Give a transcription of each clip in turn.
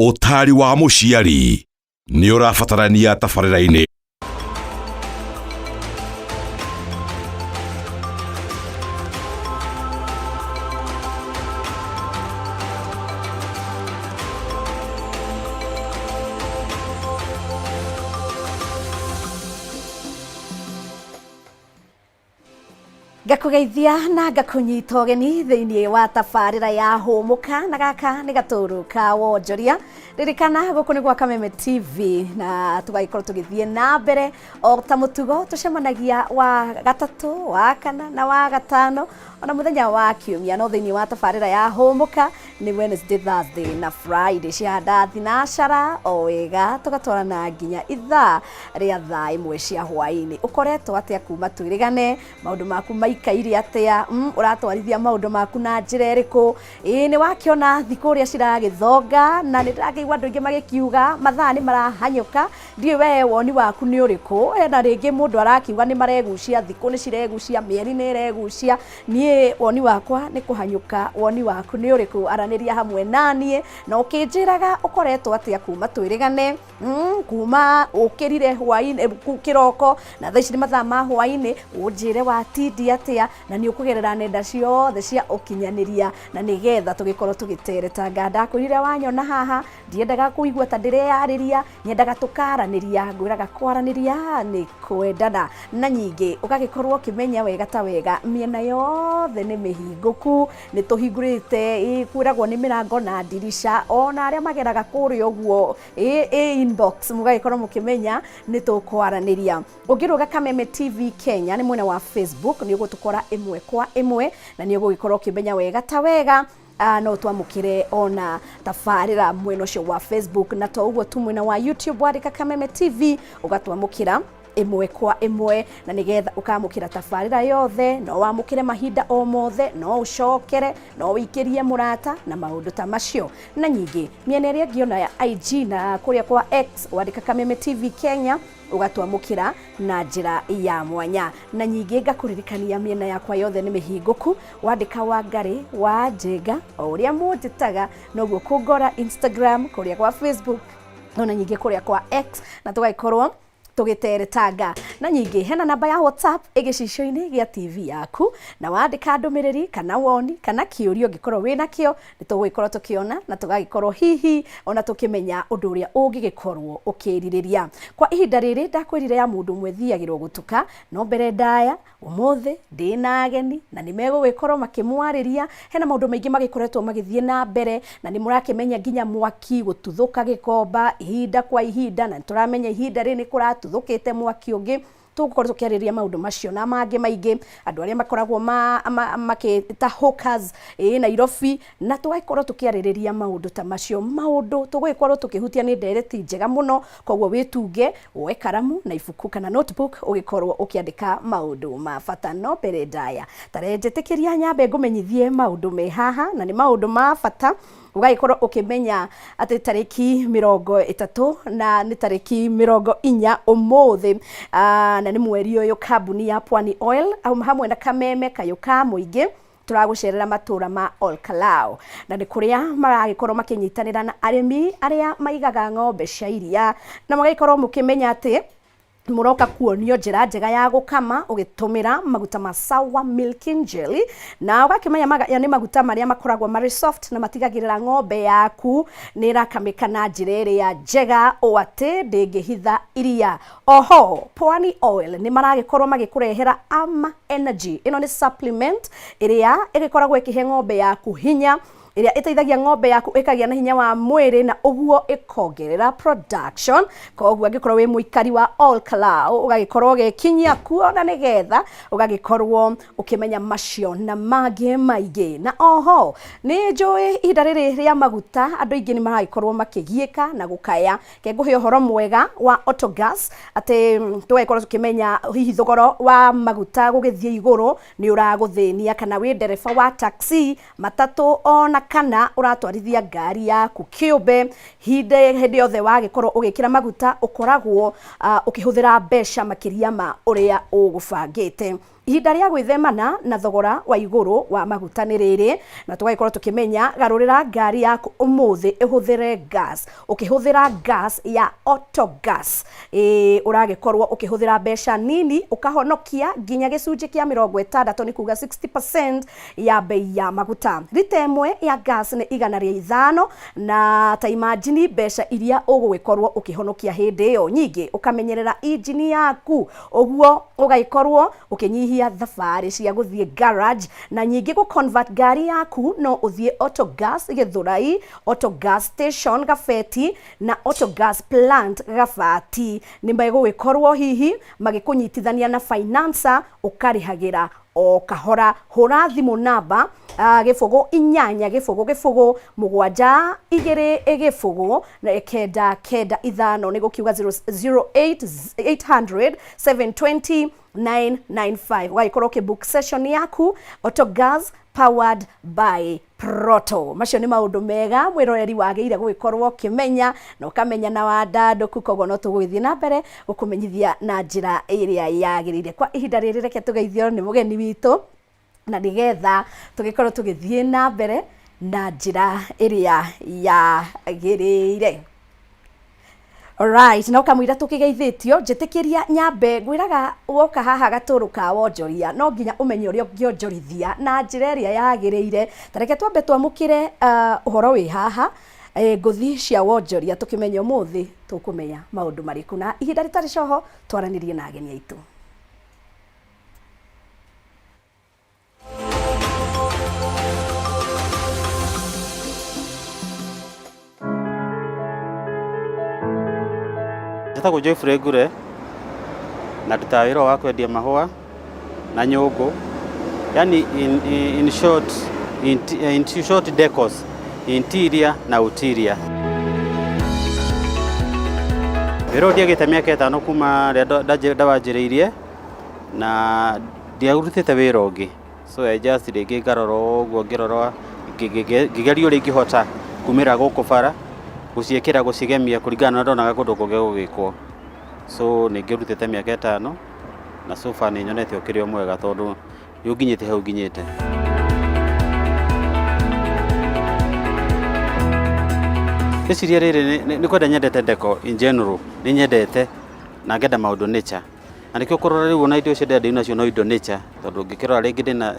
Ũtaari wa mũciari nĩ ũrabatarania tabarĩra-inĩ. Ngakũgeithia na ngakũnyita ũgeni thĩinĩ wa tabarĩra ya Hũmũka, na gaka nĩ gatũrũ ka wonjoria. Ririkana gũkũ nĩ gwa Kameme TV na tũgagĩkorwo tũgĩthiĩ na mbere o ta mũtugo tũcemanagia wa gatatũ, wa kana na wa gatano ona mũthenya wa kiumia, no thĩinĩ wa tabarĩra ya Hũmũka nĩ Wednesday, Thursday na Friday cia thinashara o wega tũgatwarana nginya ithaa rĩa thaa 1 cia hwaĩ-inĩ. Ũkoretwo atĩa kuma twĩrĩgane? Maũndũ maku maikaire atĩa? Ũratwarithia maũndũ maku na njĩra ĩrĩkũ? Ĩĩ nĩ wakĩona thikũ ũrĩa ciragĩthonga, na nĩ ndĩrakĩigua andũ aingĩ magĩkiuga mathaa nĩ marahanyũka. Ndiũĩ we woni waku nĩ ũrĩkũ? Hena rĩngĩ mũndũ arakiuga nĩ maregucia, thikũ nĩ ciregucia, mĩeri nĩ ĩregucia. Niĩ woni wakwa nĩ kũhanyũka, woni waku nĩ ũrĩkũ? Aranĩria hamwe naniĩ na ũkĩnjĩraga ũkoretwo atĩa kuma twĩrĩgane, kuma ũkĩrire hwaĩ-inĩ, kĩroko na thaa ici nĩ mathaa ma hwaĩ-inĩ, ũnjĩre watindia atĩa, na nĩ ũkũgerera nenda ciothe cia ũkinyanĩria na nĩgetha tũgĩkorwo tũgĩteretanga. Ndakwĩrire wanyona haha ndiendaga kũigua ta ndĩreyarĩria, nyendaga tũkaranĩria, ngwĩraga kwaranĩria nĩ kwendana. Na nyingĩ ũgagĩkorwo ũkĩmenya wega ta wega mĩena yothe nĩ mĩhingũku, nĩ tũhingũrĩte, ĩ kwĩragwo nĩ mĩrango na ndirica, ona arĩa mageraga kũrĩa ũguo ĩ inbox mũgagĩkorwo mũkĩmenya nĩ tũkwaranĩria. Ũngĩrũga Kameme TV Kenya nĩ mwena wa Facebook nĩ ũgũtũkora ĩmwe kwa ĩmwe na nĩ ũgũgĩkorwo ũkĩmenya wega ta wega no twamũkĩre ona tabarĩra mwena ũcio wa Facebook, na to ũguo tu mwena wa YouTube wandĩka Kameme TV ũgatwamũkĩra ĩmwe kwa ĩmwe, na nĩgetha ũkamũkĩra tabarĩra yothe, no wamũkĩre mahinda o mothe, no ũcokere, no ũikĩrie mũrata na maũndũ ta macio. Na nyingĩ mĩena ĩrĩa ĩngĩ ona ya IG na kũrĩa kwa X wandĩka Kameme TV Kenya ũgatwamũkĩra na njĩra ya mwanya. Na nyingĩ ngakũririkania mĩena yakwa yothe nĩ mĩhingũku, wandĩka Wangarĩ wa Njenga o ũrĩa mũnjĩtaga noguo kũngora Instagram, kũrĩa kwa Facebook ona nyingĩ kũrĩa kwa X, na tũgagĩkorwo tũgĩteretanga. Na nyingĩ hena namba ya WhatsApp ĩgĩcicio-inĩ gĩa TV yaku, na wandĩka ndũmĩrĩri kana woni kana kĩũria ũngĩkorwo wĩna kĩo nĩ tũgũgĩkorwo tũkĩona na tũgagĩkorwo hihi ona tũkĩmenya ũndũ ũrĩa ũngĩgĩkorwo ũkĩrirĩria. Kwa ihinda rĩrĩ ndakwĩrire ya mũndũ ũmwe thiagĩrwo gũtuka, no mbere ndaya ũmũthĩ ndĩna ageni na nĩ megũgĩkorwo makĩmwarĩria. Hena maũndũ maingĩ magĩkoretwo magĩthiĩ na mbere na nĩ mũrakĩmenya nginya mwaki gũtuthũka Gĩkomba ihinda kwa ihinda, na nĩ tũramenya ihinda rĩrĩ nĩ kũratuthũkĩte mwaki ũngĩ. Tũgũkorwo tũkĩarĩrĩria maũndũ macio na mangĩ maingĩ, andũ arĩa makoragwo makĩta hawkers ĩ Nairobi, na tũgagĩkorwo tũkĩarĩrĩria maũndũ ta macio. Maũndũ tũgũgĩkorwo tũkĩhutia nĩ ndereti njega mũno, koguo wĩtunge woe karamu na ibuku kana notebook ũgĩkorwo ũkĩandĩka maũndũ ma bata. No mbere ndaya tarenjĩtĩkĩria nyambe ngũmenyithie maũndũ me haha, na nĩ maũndũ ma bata ũgagĩkorwo ũkĩmenya atĩ tarĩki 30 na nĩ tarĩki 40 ũmũthĩ, na nĩ mweri ũyũ kambuni ya Pwani Oil hamwe na Kameme Kayũ ka Mũingĩ tũragũcerera matũra ma Olkalau, na nĩ kũrĩa maragĩkorwo makĩnyitanĩra na arĩmi arĩa maigaga ng'ombe cia iria, na mũgagĩkorwo mũkĩmenya atĩ mũroka kuonio njĩra njega ya gũkama ũgĩtũmĩra maguta ma Sawa Milking Jelly, na ũgakĩmenya maya nĩ maguta marĩa makoragwo marĩ soft na matigagĩrĩra ng'ombe yaku nĩ ĩrakamĩka na njĩra ĩrĩa njega ũũ atĩ ndĩngĩhitha iria. Oho Pwani Oil nĩ maragĩkorwo magĩkũrehera Ama Energy. Ĩno nĩ supplement ĩrĩa ĩgĩkoragwo ĩkĩhe ng'ombe yaku hinya, ĩrĩa ĩteithagia ng'ombe yaku ĩkagĩa na hinya wa mwĩrĩ na ũguo ĩkongerera production. Koguo angĩkorwo wĩ mũikari wa Olkalau ũgagĩkorwo ũgĩkinyia kuo na nĩgetha ũgagĩkorwo ũkĩmenya macio na mangĩ maingĩ. Na oho nĩ njũĩ ihinda rĩrĩ rĩa maguta andũ aingĩ nĩ maragĩkorwo makĩgiĩka na gũkaya. Ke ngũhe ũhoro mwega wa Autogas atĩ tũgagĩkorwo tũkĩmenya hihi thogora wa maguta gũgĩthiĩ igũrũ nĩ ũragũthĩnia, kana wĩ ndereba wa taxi, matatũ, ona kana ũratwarithia ngari yaku kĩũmbe, hĩndĩ yothe wagĩkorwo ũgĩkĩra maguta ũkoragwo ũkĩhũthĩra mbeca makĩria ma ũrĩa ũgũbangĩte. Ihinda rĩa gwĩthemana na thogora wa igũrũ wa maguta nĩ rĩrĩ, na tũgagĩkorwo tũkĩmenya garũrĩra ngari yaku ũmũthĩ ĩhũthĩre gas. Ũkĩhũthĩra gas ya Autogas ũragĩkorwo ũkĩhũthĩra mbeca nini, ũkahonokia nginya gĩcunjĩ kĩa 60, nĩ kuga 60% ya bei ya maguta. Rita ĩmwe ya gas nĩ 105, na ta imagine mbeca iria ũgũgĩkorwo ũkĩhonokia hĩndĩ ĩyo. Nyingĩ ũkamenyerera injini yaku, ũguo ũgagĩkorwo ũkĩnyihia thabarĩ cia gũthiĩ garage, na nyingĩ gũ convert ngari yaku no ũthiĩ Autogas Gĩthũrai, Autogas station Gabeti na Autogas plant Gabati. Nĩ megũgĩkorwo hihi magĩkũnyitithania na financer, ũkarĩhagĩra o kahora. Hũra thimũ namba 0 8 0 0 7 2 0 9 9 5, nĩ gũkiuga 08 800 720 995, ũgagĩkorwo ũkĩbook session yaku. Autogas, powered by Proto. Macio nĩ maũndũ mega mwĩroreri wagĩrĩire gũgĩkorwo ũkĩmenya na ũkamenya na wandandũku. Koguo no tũgũgĩthiĩ na mbere gũkũmenyithia na njĩra ĩrĩa yagĩrĩire. Kwa ihinda rĩrĩ, reke tũgeithio nĩ mũgeni witũ na nĩgetha tũgĩkorwo tũgĩthiĩ na mbere na njĩra ĩrĩa yagĩrĩire. Alright, na ũkamwĩra tũkĩgeithĩtio, njĩtĩkĩria nyambe ngwĩraga woka haha gatũrũ ka wonjoria no nginya ũmenye ũrĩa ũngĩonjorithia na njĩra ĩrĩa yagĩrĩire. Ta reke twambe twamũkĩre ũhoro wĩ haha, ngũthi cia wonjoria, tũkĩmenye ũmũthĩ tũkũmenya maũndũ marĩkũ, na ihinda rĩtarĩ coho twaranĩrie na ageni aitũ. Njĩtagwo Geoffrey Ngure na ndutaga wĩra wa kwendia mahũa na nyũngũ, yani in short decors, interior na exterior. Wĩra ũyũ ndiagĩte mĩaka 5 kuma rĩrĩa ndawanjĩrĩirie na ndiarutĩte wĩra ũngĩ, so I just rĩngĩ ngarora ũguo, ngĩrora, ngĩgeria ũrĩa ingĩhota kumĩra gũkũ bara gũciĩkĩra, gũcigemia kũringana na ũrĩa ndonaga kũndũ kũngĩ gũgĩkwo. So nĩ ngĩrutĩte mĩaka 5 na so far nĩ nyonete ũkĩrĩ o mwega tondũ nĩ ũnginyĩte hau nginyĩte. Ngwĩciria rĩrĩ nĩ kwenda nyendete decor in general, nĩ nyendete na ngenda maũndũ nature, na nĩkĩo kũrora rĩu ona indo icio ndĩrenda nacio no indo nature, tondũ ngĩkĩrora rĩngĩ ndĩna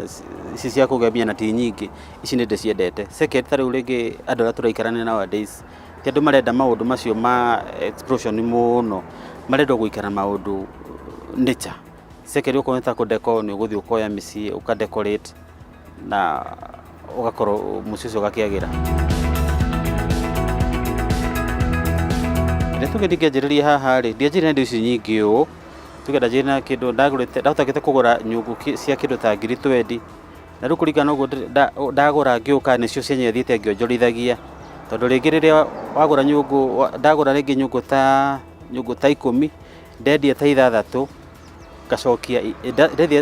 ici cia kũgemia na ti nyingĩ, ici nĩ ndĩciendete. Second, ta rĩu rĩngĩ andũ arĩa tũraikarania nowadays ti andũ marenda maũndũ macio ma explosion mũno, marenda gũikara maũndũ nature. Second, okorwo nĩ ta kũdecor, nĩ ũgũthiĩ ũkoya mĩciĩ ũkadecorate na ũgakorwo mũciĩ ũcio ũgakĩagĩra. Rĩrĩa tuge ndingĩanjĩrĩria haha rĩ, ndianjĩrĩria na indo ici nyingĩ ũũ. Tuge ndanjĩrĩria na kĩndũ ndagũrĩte, ndahotete kũgũra nyũngũ cia kĩndũ ta ngiri 20, na rĩu kũringana na ũguo ndagũra ngĩũka nĩcio cienyewe thiĩte ngĩonjorithagia, tondũ rĩngĩ rĩrĩa wagũra nyũngũ, ndagũra rĩngĩ nyũngũ ta 10, ndendia ta 6 ngacokia,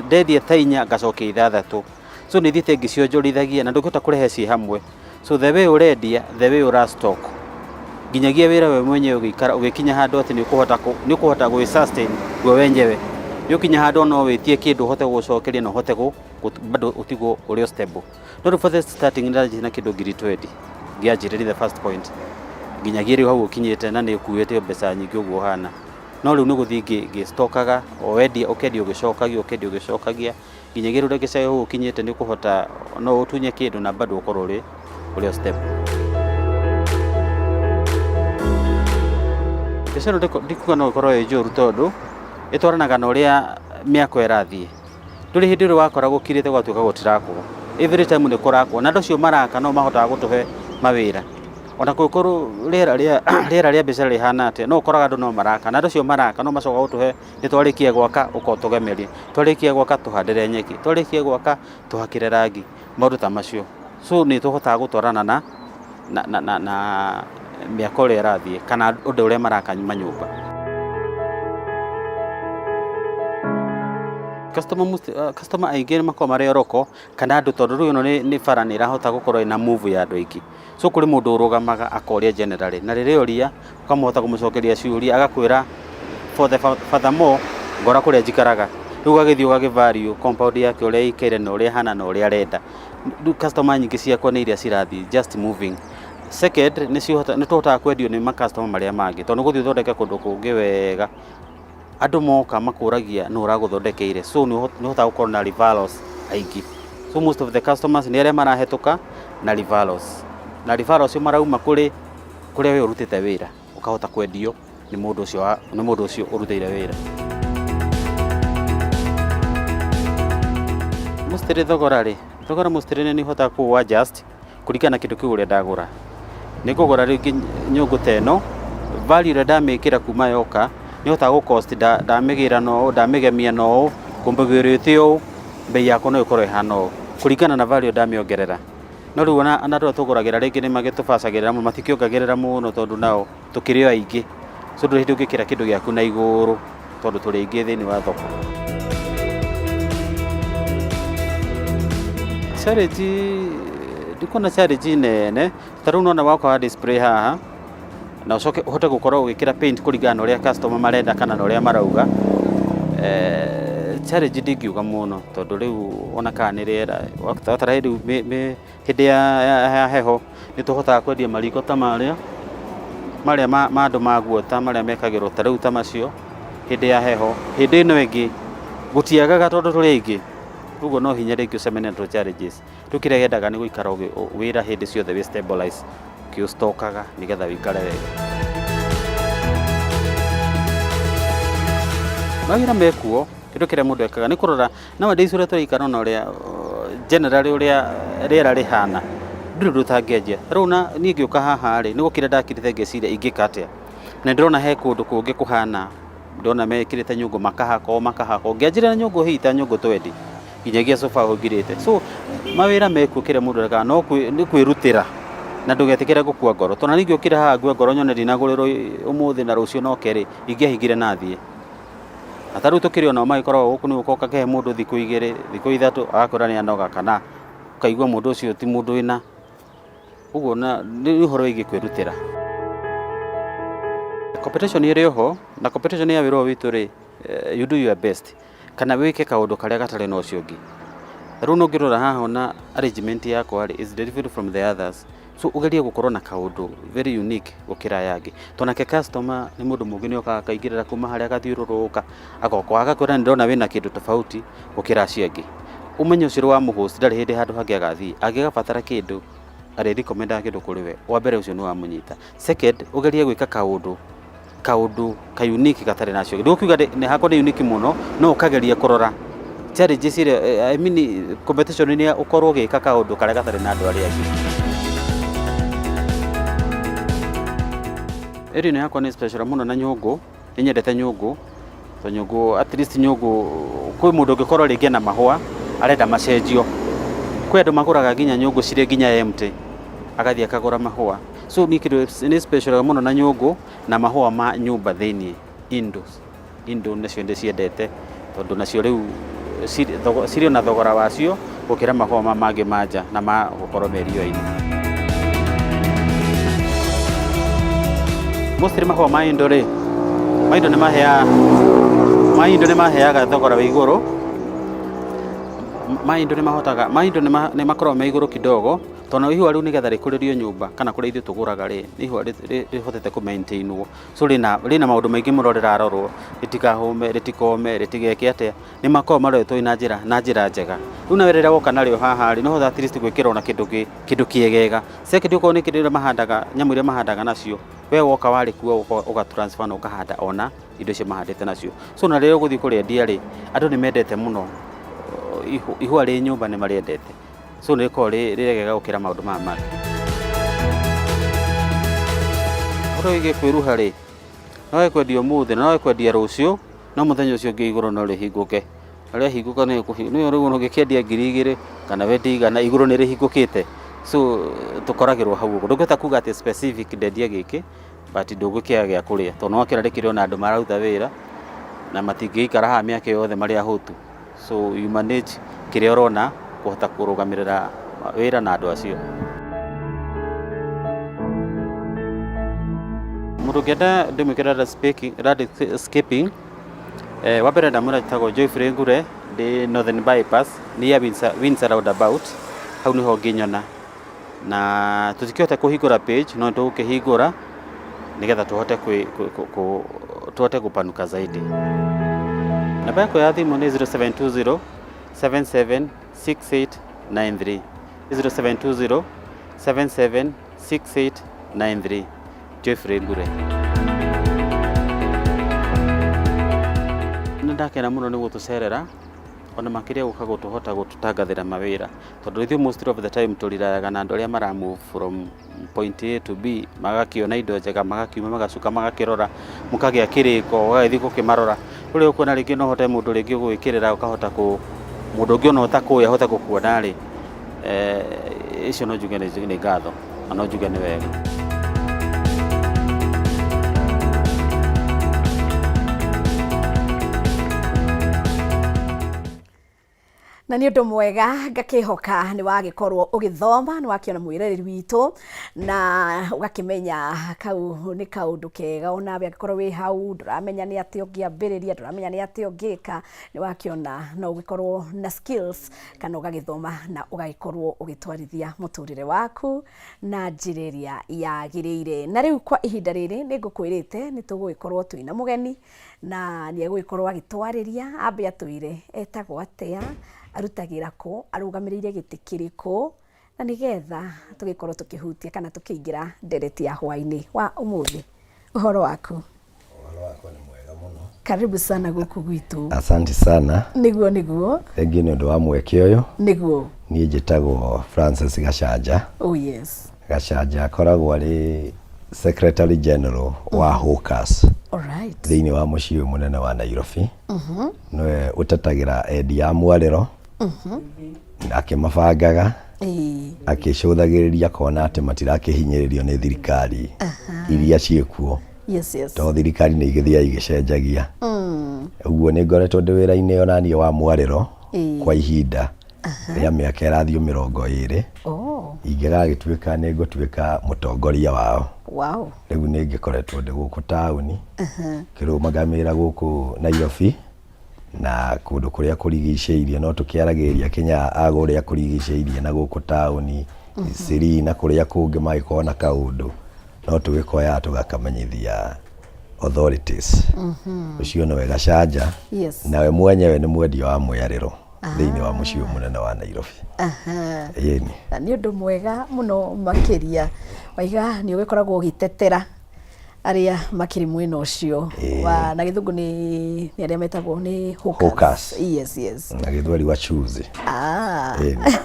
ndendia ta 4 ngacokia 6. So nĩ thiĩte ngĩcionjorithagia na ndũngĩhota kũrehe ciĩ hamwe. So the way ũrendia, the way ũra stock, nginyagia wĩra we mwenyewe ũgĩikara ũgĩkinya handũ atĩ nĩ ũkũhota gwĩ sustain we wenyewe, nĩ ũkinya handũ no wĩtie kĩndũ ũhote gũcokeria na ũhote bado ũtigwo ũrĩ o stable. No rĩu for the starting ndanjĩtie na kĩndũ ngiri 20 ngĩanjĩrĩria, the first point, nginyagia rĩu hau ũkinyĩte, na nĩ ũkuĩte mbeca nyingĩ ũguo ũhana. No rĩu nĩ gũthiĩ ngĩstokaga, o wendia ũkendia ũgĩcokagia, ũkendia ũgĩcokagia, nginyagia rĩu ndagĩka hau ũkinyĩte nĩ ũkũhota no ũtunye kĩndũ na bado ũkorwo ũrĩ o stable. Mbiacara ĩno ndikuga no ĩkorwo ĩ njũru tondũ ĩtwaranaga na ũrĩa mĩako ĩrathiĩ. Ndũrĩ hĩndĩ ũrĩ wakora gũkirĩte gũgatuĩka gũtirakwo. Every time nĩ kũrakwo na andũ acio maraka no mahotaga gũtũhe mawĩra. Ona kũngĩkorwo rĩera rĩa mbiacara rĩhana atĩa, no ũkoraga andũ no maraka na andũ acio maraka no macokaga gũtũhe nĩ twarĩkia gwaka ũka ũtũgemerie, twarĩkia gwaka tũhandĩre nyeki, twarĩkia gwaka tũhakĩre rangi, maũndũ ta macio. So nĩ tũhotaga gũtwarana na mĩako ũrĩa ĩrathiĩ kana ũndũ ũrĩa maraka manyũmba. Customer aingĩ nĩ makoragwo marĩ oroko kana andũ, tondũ rĩu ĩno nĩ bara nĩ ĩrahota gũkorwo ĩna move ya andũ aingĩ. So kũrĩ mũndũ ũrũgamaga akoria generally, na rĩrĩa oria ũkamũhota kũmũcokeria ciũria, agakwĩra for the furthermore ngora kũrĩa njikaraga. Rĩu ũgagĩthiĩ ũgagĩ value compound yake ũrĩa ĩikaire na ũrĩa ĩhana na ũrĩa arenda. Rĩu customer nyingĩ ciakwa nĩ iria cirathiĩ just moving. Second, nĩ tũhotaga kwendio nĩ ma customer marĩa mangĩ, tondũ nĩ ũgũthiĩ ũthondeke kũndũ kũngĩ wega, andũ moka makũragia nũ ũragũthondekeire, so nĩ ũhotaga gũkorwo na referrals aingĩ. So most of the customers nĩ arĩa marahĩtũka na referrals, na referrals acio marauma kũrĩ kũrĩa we ũrutĩte wĩra, ũkahota kwendio nĩ mũndũ ũcio nĩ mũndũ ũcio ũrutĩire wĩra. Mostly thogora rĩ, thogora mostly nĩ hotaga kũ adjust kũringana na kĩndũ kĩu ũrĩa ndagũra. Nĩ ngũgũra rĩngĩ nyũngũ ta ĩno, value ĩrĩa ndamĩkĩra kuma yoka, nĩ hotaga gũ cost ndamĩgĩra na ũũ, ndamĩgemia na ũũ, kũmĩgĩrĩte ũũ, bei yakwa no ĩkorwo ĩhana ũũ, kũringana na value ndamĩongerera. No rĩu ona andũ arĩa tũgũragĩra rĩngĩ nĩ magĩtũbacagĩrĩra mũno, matikĩongagĩrĩra mũno tondũ nao tũkĩrĩ o aingĩ. So ndũrĩ hĩndĩ ũngĩkĩra kĩndũ gĩaku na igũrũ tondũ tũrĩ aingĩ thĩinĩ wa thoko. Challenge, ndikuona challenge nene, ta rĩu nĩwona woka wa display haha, na ũcoke ũhote gũkorwo ũgĩkĩra paint kũringana na ũrĩa customer marenda kana na ũrĩa marauga. Challenge ndingiuga mũno tondũ rĩu ona kana nĩ rĩera, ta rĩu hĩndĩ ya heho nĩ tũhotaga kwendia mariko ta marĩa marĩa ma andũ maguota marĩa mekagĩrwo ta rĩu ta macio hĩndĩ ya heho. Hĩndĩ ĩno ĩngĩ gũtiagaga tondũ tũrĩ aingĩ, ũguo no hinya rĩngĩ ũcemanie na challenges. Rĩu kĩrĩa yendaga nĩ gũikara wĩra hĩndĩ ciothe wĩ stabilize, ũkĩũstokaga nĩgetha wĩikare wega. Mawĩra mekuo, kĩndũ kĩrĩa mũndũ ekaga nĩ kũrora nowadays ũrĩa tũraikara na ũrĩa generally ũrĩa rĩera rĩhana, ndũrĩ ũndũ ũtangĩanjia. Rĩu na niĩ ngĩũka haha rĩ, nĩ gũkira ndakirĩte ngeciria ingĩka atĩa, na ndĩrona he kũndũ kũngĩ kũhana, ndĩrona mekĩrĩte nyũngũ makahaka o makahaka, ũngĩanjĩrĩra na nyũngũ hihi ta nyũngũ twendi, nginyagia sofa ũngirĩte. So mawĩra mekuo kĩrĩa mũndũ ekaga no nĩ kwĩrutĩra na ndũgetĩkĩre gũkua ngoro, tondũ ona niĩ ngĩũkĩra haha ngue ngoro nyone ndinagũrĩrwo ũmũthĩ na rũciũ no kerĩ, ingĩahingire na thiĩ. Na ta rĩu tũkĩrĩ onao magĩkoragwo gũkũ nĩ gũka ũkahe mũndũ thikũ 2, thikũ 3 agakwĩra nĩ anoga kana ũkaigua mũndũ ũcio ti mũndũ wĩna ũguo, na nĩ ũhoro wĩgiĩ kwĩrutĩra. Competition ĩrĩ oho, na competition ya wĩra ũyũ witũ rĩ, you do your best kana wĩke kaũndũ karĩa gatarĩ na ũcio ũngĩ. Rĩu no ũngĩrora haha ona arrangement yakwa rĩ, is different from the others, so ũgerie gũkorwo na kaũndũ very unique gũkĩra aya angĩ, tondũ nake customer nĩ mũndũ mũngĩ, nĩ okaga akaingĩrĩra kuma harĩa agathiũrũrũka agoka agakwĩra nĩ ndĩrona wĩna kĩndũ tofauti gũkĩra acio angĩ. Ũmenye ũcio wa mũhost ndarĩ hĩndĩ handũ hangĩ agathiĩ, angĩgabatara kĩndũ arĩ recommendaga kĩndũ kũrĩ we, wa mbere ũcio nĩ wamũnyita. Second, ũgerie gwĩka kaũndũ ka unique gatarĩ na acio angĩ. Ndĩgũkiuga nĩ hakwa nĩ unique mũno, no ũkageria kũrora challenges iria, I mean competition nĩ ũkorwo ũgĩka kaũndũ karĩa gatarĩ na andũ arĩa angĩ. Area ĩno yakwa nĩ special mũno na nyũngũ, nĩ nyendete nyũngũ, to nyũngũ at least nyũngũ kwĩ mũndũ ũngĩkorwo rĩngĩ ena mahũa arenda macenjio. Kwĩ andũ magũraga nginya nyũngũ cirĩ nginya empty, agathiĩ akagũra mahũa. So niĩ kĩndũ nĩ special mũno na nyũngũ na mahũa ma nyũmba thĩiniĩ, indoors. Indo nacio ndĩciendete tondũ nacio rĩu cirĩ na thogora wacio gũkĩra mahũa ma mangĩ ma nja na ma gũkorwo me riũa-inĩ. Mostly mahũa ma indo rĩ, ma indo nĩ maheaga, ma indo nĩ maheaga thogora wĩ igũrũ, ma indo nĩ mahotaga, ma indo nĩ makoragwo me igũrũ kidogo, tondũ ihũa rĩu nĩgetha rĩkũrĩrio nyũmba kana kũrĩa ithuĩ tũgũraga rĩ, nĩ ihũa rĩhotete kũ maintainwo. So rĩna maũndũ maingĩ mũno rĩrarorwo, rĩtikahũme, rĩtikome, rĩtigeke atĩa, nĩ makoragwo maroretwo na njĩra njega. Rĩu nawe rĩrĩa woka narĩo haha rĩ, nĩ ũhotaga at least gwĩkĩra ona kĩndũ kĩegega. Second, okorwo nĩ kĩndũ mahandaga, nyamũ iria mahandaga nacio, we woka warĩkua ũga transfer na ũkahanda ona indo icio mahandĩte nacio. So na rĩrĩa ũgũthiĩ kũrĩendia rĩ, andũ nĩ mendete mũno ihũa rĩ nyũmba nĩ marĩendete. So nĩ rĩkoragwo rĩ rĩega gũkĩra maũndũ maya mangĩ. Ũhoro wĩgiĩ kwĩruha rĩ, no wage kwendia ũmũthĩ na no wage kwendia rũciũ, no mũthenya ũcio ũngĩ igũrũ no rĩhingũke. Na rĩahingũka nĩ rĩu ona ũngĩkĩendia 2000 kana wendie 100, igũrũ nĩ rĩhingũkĩte. So tũkoragĩrwo hau ũguo. Ndũngĩhota kuga atĩ specific ndendia gĩkĩ, but ndũgũkĩaga gĩa kũrĩa, tondũ nĩ wakĩona rĩkĩrĩ ona andũ mararuta wĩra na matingĩikara haha mĩaka yothe marĩ ahũtu. So you manage kĩrĩa ũrona kũhota kũrũgamĩrĩra wĩra na andũ acio. Mũndũ ũngĩenda ndĩmwĩkĩre landscaping, Wa mbere ndamwĩra njĩtagwo Geoffrey Ngure, ndĩ Northern Bypass, near Windsor roundabout, hau nĩho ũngĩnyona. Na tũtikĩhota kũhingũra page, no nĩtũgũkĩhingũra nĩgetha tũhote tũhote gũpanuka zaidi. Namba yakwa ya thimũ nĩ 0720 77 6893, 0720 77 6893, Geoffrey Ngure. Nĩ ndakena mũno nĩ gũtũcerera ona makĩria gũka gũtũhota gũtũtangathĩra mawĩra, tondũ ithuĩ most of the time tũrirayaga na andũ arĩa mara move from point A to B, magakĩona indo njega, magakiuma, magacoka magakĩrora, mũkagĩa kĩrĩko, ũgagĩthiĩ gũkĩmarora. Rĩu ũkuona rĩngĩ no ũhote mũndũ rĩngĩ gũgĩkĩrĩra ũkahota kũ mũndũ ũngĩ ona ũtakũĩ ahote gũkuona rĩ, icio no njuge nĩ ngatho na no njuge nĩ wega. Na nĩ ũndũ mwega, ngakĩhoka nĩ wagĩkorwo ũgĩthoma, nĩ wakĩona mwĩroreri witũ na ũgakĩmenya kau nĩ kaũndũ kega. Onawe angĩkorwo wĩ hau ndũramenya nĩ atĩa ũngĩambĩrĩria, ndũramenya nĩ atĩa ũngĩka, nĩ wakĩona no ũgĩkorwo na skills kana ũgagĩthoma na ũgagĩkorwo ũgĩtwarithia mũtũrĩre waku na njĩra ĩrĩa yagĩrĩire. Na rĩu kwa ihinda rĩrĩ nĩ ngũkwĩrĩte nĩ tũgũgĩkorwo twĩna mũgeni na nĩ egũgĩkorwo agĩtwarĩria, ambe atwĩre etagwo atĩa, arutagĩra kũ, arũgamĩrĩire gĩtĩ kĩrĩkũ, na nĩgetha tũgĩkorwo tũkĩhutia kana tũkĩingĩra ndereti ya hwaĩ-inĩ wa ũmũthĩ. Ũhoro waku? Ũhoro wakwa nĩ mwega mũno. Karibu sana gũkũ gwitũ. Asante sana. Nĩguo, nĩguo. Thengiũ nĩ ũndũ wa mweke ũyũ. Nĩguo. Niĩ njĩtagwo Francis Gachanja. Oh yes. Gachanja akoragwo arĩ Secretary General wa Hawkers Alright. thĩinĩ wa mũciĩ ũyũ mũnene wa Nairobi. Nĩwe ũtetagĩra endia a mwarĩro akĩmabangaga, akĩcũthagĩrĩria akona atĩ matirakĩhinyĩrĩrio nĩ thirikari iria ciĩkuo, tondũ thirikari nĩ igĩthiaga igĩcenjagia. Ũguo nĩ ngoretwo ndĩ wĩra-inĩ onaniĩ wa mwarĩro kwa ihinda rĩa mĩaka ĩrathiĩ 20. Ingĩgagĩtuĩka nĩ ngũtuĩka mũtongoria wao. Rĩu nĩ ngĩkoretwo ndĩ gũkũ taũni kĩrũmagamĩra gũkũ Nairobi na kũndũ kũrĩa kũrigicĩirie, no tũkĩaragĩrĩria kinya a kũrĩa kũrigicĩirie na gũkũ taũni Isiri na kũrĩa kũngĩ mangĩkorwo na kaũndũ, no tũgĩkoyaga tũgakamenyithia authorities. Ũcio nĩwe Gachanja. Nawe mwenyewe nĩ mwendia wa mwĩarĩro thĩinĩ wa mũciĩ ũyũ mũnene wa Nairobi. Ĩni. Na nĩ ũndũ mwega mũno makĩria, waiga nĩ ũgĩkoragwo ũgĩtetera arĩa makĩrĩ mwena ũcio wa, na gĩthũngũ nĩ arĩa metagwo nĩ hawkers. Hawkers. Yes. Na gĩthweri wachuzi. Ĩni.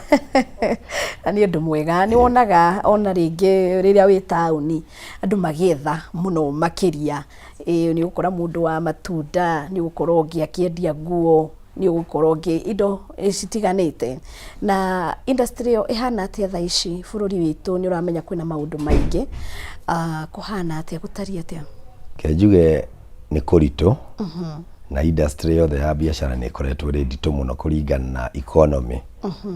Na nĩ ũndũ mwega, nĩ wonaga ona rĩngĩ rĩrĩa wĩ taũni andũ magĩetha mũno makĩria. Nĩ ũgũkora mũndũ wa matunda, nĩ ũgũkora ũngĩ akĩendia nguo, nĩ ũgũkora ũngĩ indo citiganĩte. Na industry ĩyo ĩhana atĩa thaa ici bũrũri witũ? Nĩ ũramenya kwĩna maũndũ maingĩ. Kũhana atĩa, gũtariĩ atĩa? Ke njuge nĩ kũritũ, na industry yothe ya biacara nĩ ĩkoretwo ĩrĩ nditũ mũno kũringana na economy,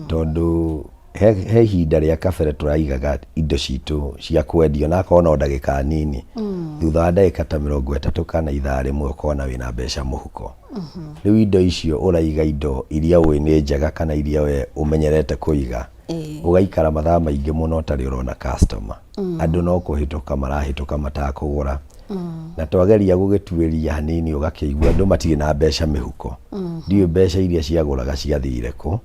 tondũ he ihinda rĩa kabere tũraigaga indo citũ cia kwendio na akorwo no ndagĩka nini, thutha wa ndagĩka ta 30 kana ithaa rĩmwe ũkona wĩna mbeca mũhuko. Rĩu indo icio ũraiga, indo iria ũĩ nĩ njega kana iria we ũmenyerete kũiga, ũgaikara mathaa maingĩ mũno ũtarĩ ũrona customer. Andũ no kũhĩtũka marahĩtũka matakũgũra, na twageria gũgĩtuĩria hanini ũgakĩigua andũ matirĩ na mbeca mĩhuko. Ndiũĩ mbeca iria ciagũraga ciathire kũ.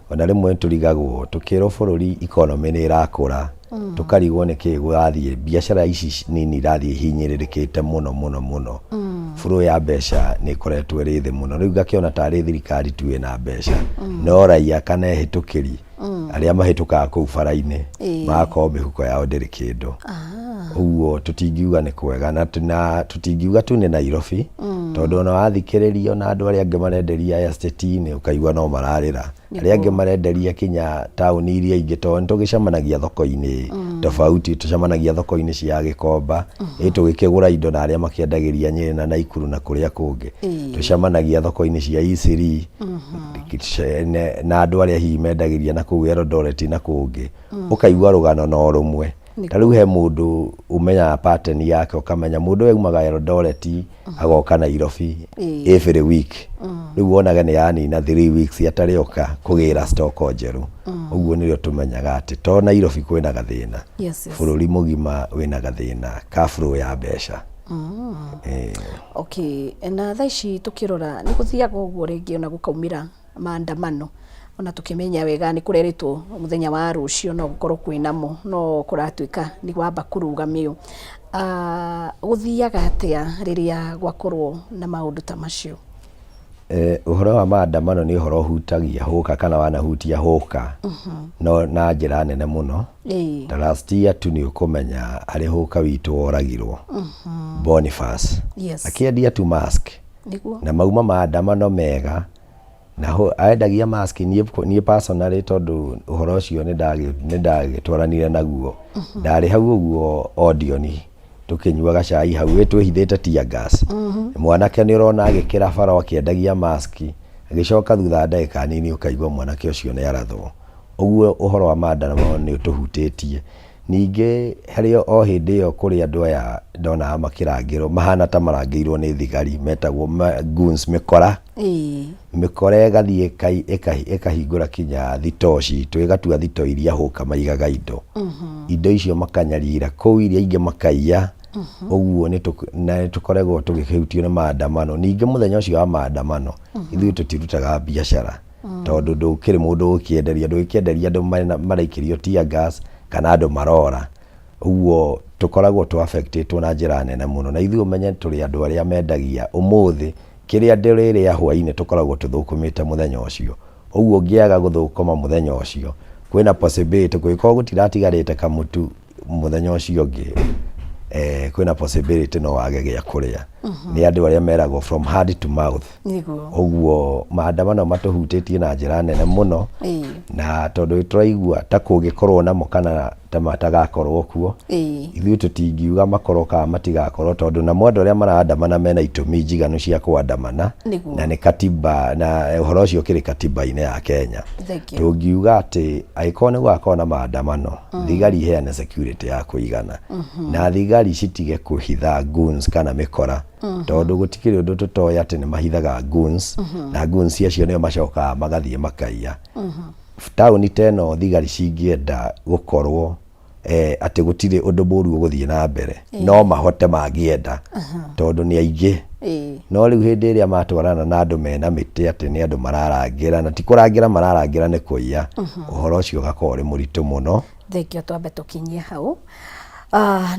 Ona rĩmwe tũrigagwo tũkĩrwo bũrũri economy nĩ ĩrakũra, tũkarigwo nĩ kĩĩ gũrathiĩ, biacara ici nini irathiĩ ihinyĩrĩrĩkĩte mũno mũno mũno. Flow ya mbeca nĩ ĩkoretwo ĩrĩ thĩ mũno. Rĩu ngakĩona tarĩ thirikari tu ĩna mbeca, no raia kana ehĩtũkĩri arĩa mahĩtũkaga kũu bara-inĩ magakorwo mĩhuko yao ndĩrĩ kĩndũ. Ũguo tũtingiuga nĩ kwega, na tũtingiuga tu nĩ Nairobi, tondũ ona wathikĩrĩria ona andũ arĩa angĩ marenderia estate-inĩ ũkaigua no mararĩra, arĩa angĩ marenderia kinya taũni iria ingĩ, tondũ nĩ tũgĩcemanagia thoko-inĩ tofauti, tũcemanagia thoko-inĩ cia Gĩkomba, ĩ tũgĩkĩgũra indo na arĩa makĩendagĩria Nyĩrĩ na Naikuru na kũrĩa kũngĩ, tũcemanagia thoko-inĩ cia Isiri na andũ arĩa hihi mendagĩria na kũu Eldoret na kũngĩ, ũkaigua rũgano no rũmwe. Ta rĩu he mũndũ ũmenyaga pattern yake, ũkamenya mũndũ ũyũ aumaga Eldoret agoka Nairobi every week. Rĩu wonaga nĩ yanina 3 weeks atarĩ oka kũgĩra stock njerũ. Ũguo nĩrĩo tũmenyaga atĩ to Nairobi kwĩna gathĩna, bũrũri mũgima wĩna gathĩna ka flow ya mbeca. Okay, na thaa ici tukirora nĩ gũthiaga ũguo rĩngĩ ona gũkaumĩra maandamano, ona tukĩmenya wega nĩ kũrerĩtwo mũthenya wa rũciũ no gũkorwo kwĩnamo, no kũratuĩka nĩ wamba kũrũgamio. Gũthiaga atĩa rĩrĩa gwakorwo na maũndũ ta macio? Ũhoro wa maandamano nĩ ũhoro ũhutagia hũka kana wanahutia hũka no na njĩra nene mũno. Ta last year tu nĩ ũkũmenya harĩ hũka witũ woragirwo, Boniface, akĩendia tu mask, na mauma maandamano mega na aendagia mask. Niĩ personally, tondũ ũhoro ũcio nĩ ndagĩtwaranire naguo, ndarĩ hau ũguo Odeon tũkĩnyuaga cai hau ĩ twĩhithĩte tear gas. Mwanake nĩ ũrona agĩkĩra bara akĩendagia mask, agĩcoka thutha wa ndagĩka nini ũkaigua mwanake ũcio nĩ arathwo. Ũguo ũhoro wa maandamano nĩ ũtũhutĩtie. Ningĩ harĩ o hĩndĩ ĩyo kũrĩ andũ aya ndonaga makĩrangĩrwo, mahana ta marangĩirwo nĩ thigari, metagwo goons, mĩkora. Mĩkora ĩgathiĩ ĩkahingũra kinya thitoo citũ, ĩgatua thitoo iria hũka maigaga indo, indo icio makanyarira kũu, iria ingĩ makaiya. Ũguo na nĩ tũkoragwo tũgĩkĩhutio nĩ maandamano. Ningĩ mũthenya ũcio wa maandamano ithuĩ tũtirutaga biacara, tondũ ndũkĩrĩ mũndũ ũgũkĩenderia, ndũgĩkĩenderia andũ maraikĩrio tear gas kana andũ marora. Ũguo tũkoragwo tũ affectĩtwo na njĩra nene mũno. Na ithuĩ ũmenye tũrĩ andũ arĩa mendagia ũmũthĩ kĩrĩa ndĩrĩrĩa hwainĩ, tũkoragwo tũthũkũmĩte mũthenya ũcio. Ũguo ũngĩaga gũthũkũma mũthenya ũcio, kwĩna possibility kũngĩkorwo gũtiratigarĩte kamũtu mũthenya ũcio ũngĩ, kwĩna possibility no wage gĩa kũrĩa. Nĩ andũ arĩa meragwo from hand to mouth. Ũguo maandamano matũhutĩtie na njĩra nene mũno. Na tondũ tũraigua ta kũngĩkorwo namo kana ta matagakorwo kuo, ithuĩ tũtingiuga makorwo kana matigakorwo, tondũ namo andũ arĩa maraandamana mena itũmi njiganu cia kũandamana. Na nĩ katiba, na ũhoro ũcio ũkĩrĩ katiba-inĩ ya Kenya. Thank you. Tũngiuga atĩ angĩkorwo nĩ gũgakorwo na maandamano, thigari iheane security ya kũigana na thigari citige kũhitha goons kana mĩkora, tondũ gũtikĩrĩ ũndũ tũtoĩ atĩ nĩ mahithaga goons, na goons acio nĩo macokaga magathiĩ makaiya taũni ta ĩno. Thigari cingĩenda gũkorwo atĩ gũtirĩ ũndũ mũru ũgũthiĩ na mbere, no mahote mangĩenda, tondũ nĩ aingĩ. No rĩu hĩndĩ ĩrĩa matwarana na andũ mena mĩtĩ atĩ nĩ andũ mararangĩra, na ti kũrangĩra mararangĩra, nĩ kũiya, ũhoro ũcio ũgakorwo ũrĩ mũritũ mũno. Thengio, twambe tũkinyie hau.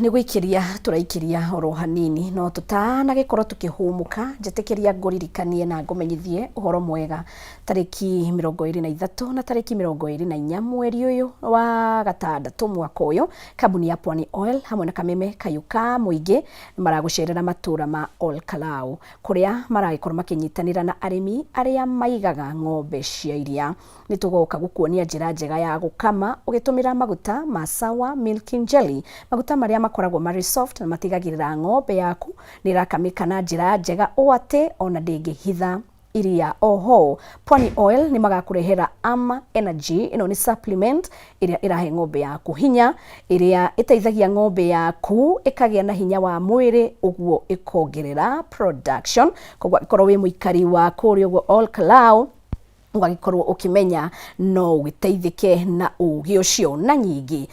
Nĩ gũikĩria tũraikĩria oro hanini, no tũtanagĩkorwo tũkĩhũmũka, njĩtĩkĩria ngũririkanie na ngũmenyithie ũhoro mwega. Tarĩki 23 na tarĩki 24 mweri ũyũ wa gatandatũ mwaka ũyũ, kambuni ya Pwani Oil hamwe na Kameme Kayũ ka mũingĩ maragũcerera matũra ma Ol Kalou, kũrĩa maragĩkorwo makĩnyitanĩra na arĩmi arĩa maigaga ng'ombe cia iria. Nĩ tũgoka gũkuonia njĩra njega ya gũkama ũgĩtũmĩra maguta ma Sawa Milking Jelly, maguta marĩa makoragwo marĩ soft na matigagĩrĩra ng'ombe yaku nĩ ĩrakamĩka na njĩra njega ũũ atĩ ona ndĩngĩhitha iria. Oho Pwani Oil nĩ magakũrehera Ama Energy. Ĩno nĩ supplement ĩrĩa ĩrahe ng'ombe yaku hinya, ĩrĩa ĩteithagia ng'ombe yaku ĩkagĩa na hinya wa mwĩrĩ, ũguo ĩkongerera production. Koguo angĩkorwo wĩ mũikari wa kũrĩa ũguo Ol Kalou, ũgagĩkorwo ũkĩmenya no ũgĩteithĩke na ũgĩ ũcio. Na nyingĩ,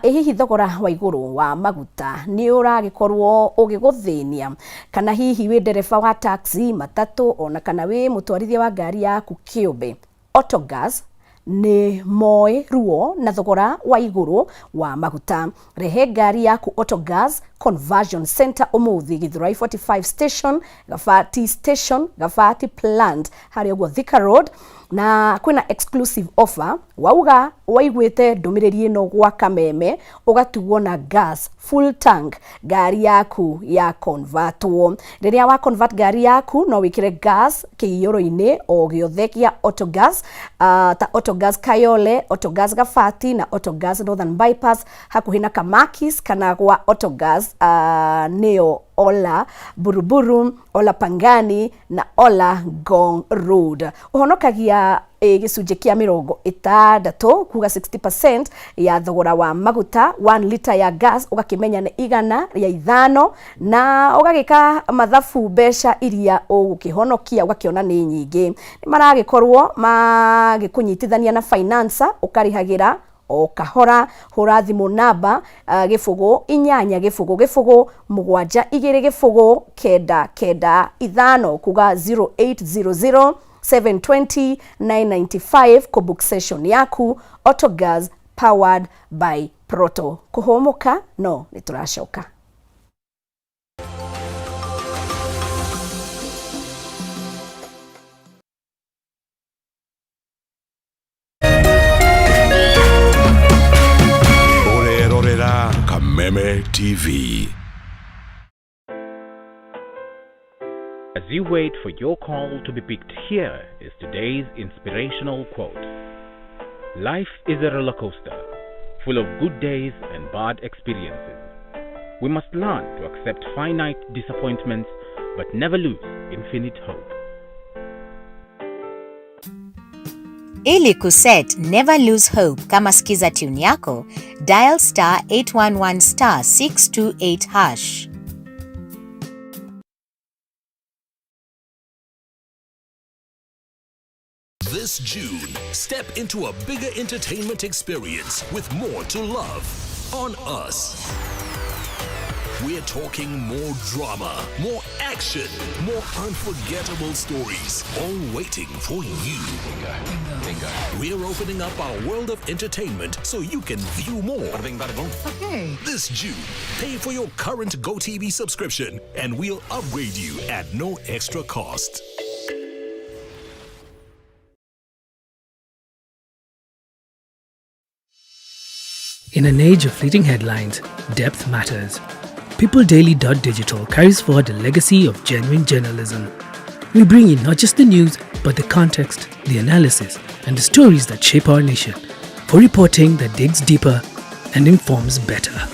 ĩ hihi thogora wa igũrũ wa maguta nĩ ũragĩkorwo ũgĩgũthĩnia, kana hihi wĩ ndereba wa taxi, matatũ, ona kana wĩ mũtwarithia wa ngari yaku kĩũmbe, Autogas nĩ moĩ ruo na thogora wa igũrũ wa maguta. Rehe ngari yaku Autogas Conversion Center ũmũthĩ, Githurai 45 Station, Gabati Station, Gabati Plant, harĩa ũguo Thika Road. Na kwĩna exclusive offer: wauga waiguĩte ndũmĩrĩri ĩno gwa Kameme, ũgatugwo na gas full tank ngari yaku ya convertwo. Rĩrĩa wa convert ngari yaku, no wĩkĩre gas kĩiyũro-inĩ o gĩothe kĩa Autogas, ta Autogas Kayole, Autogas Gabati na Autogas Northern Bypass hakuhĩ na Kamakis, kana gwa Autogas. Autogas nĩyo Ola Buruburu, Ola Pangani na Ola Ngong Road. Ũhonokagia gĩcunjĩ kĩa 60 kuga 60% ya thogora wa maguta. 1 liter ya gas ũgakĩmenya nĩ 105, na ũgagĩka mathabu mbeca iria ũgũkĩhonokia ũgakĩona nĩ nyingĩ. Nĩ maragĩkorwo magĩkũnyitithania na financer, ũkarĩhagĩra o kahora. Hũra thimũ namba 0 8 0 0 7 2 0 9 9 5, kuga 0800 720 995 kũbook session yaku. Autogas, powered by Proto. Kũhũmũka no nĩ tũracoka. Ũrerorera Kameme TV. As you wait for your call to be picked, here is today's inspirational quote. Life is a roller coaster, full of good days and bad experiences. We must learn to accept finite disappointments, but never lose infinite hope. Ili kuset Never Lose Hope kama skiza tune yako, dial *811*628#. This June, step into a bigger entertainment experience with more to love on us. We're talking more drama, more action, more unforgettable stories, all waiting for you. We're opening up our world of entertainment so you can view more. Okay. This June, pay for your current GoTV subscription and we'll upgrade you at no extra cost. In an age of fleeting headlines, depth matters. PeopleDaily.digital carries forward a legacy of genuine journalism. We bring you not just the news, but the context, the analysis, and the stories that shape our nation. For reporting that digs deeper and informs better.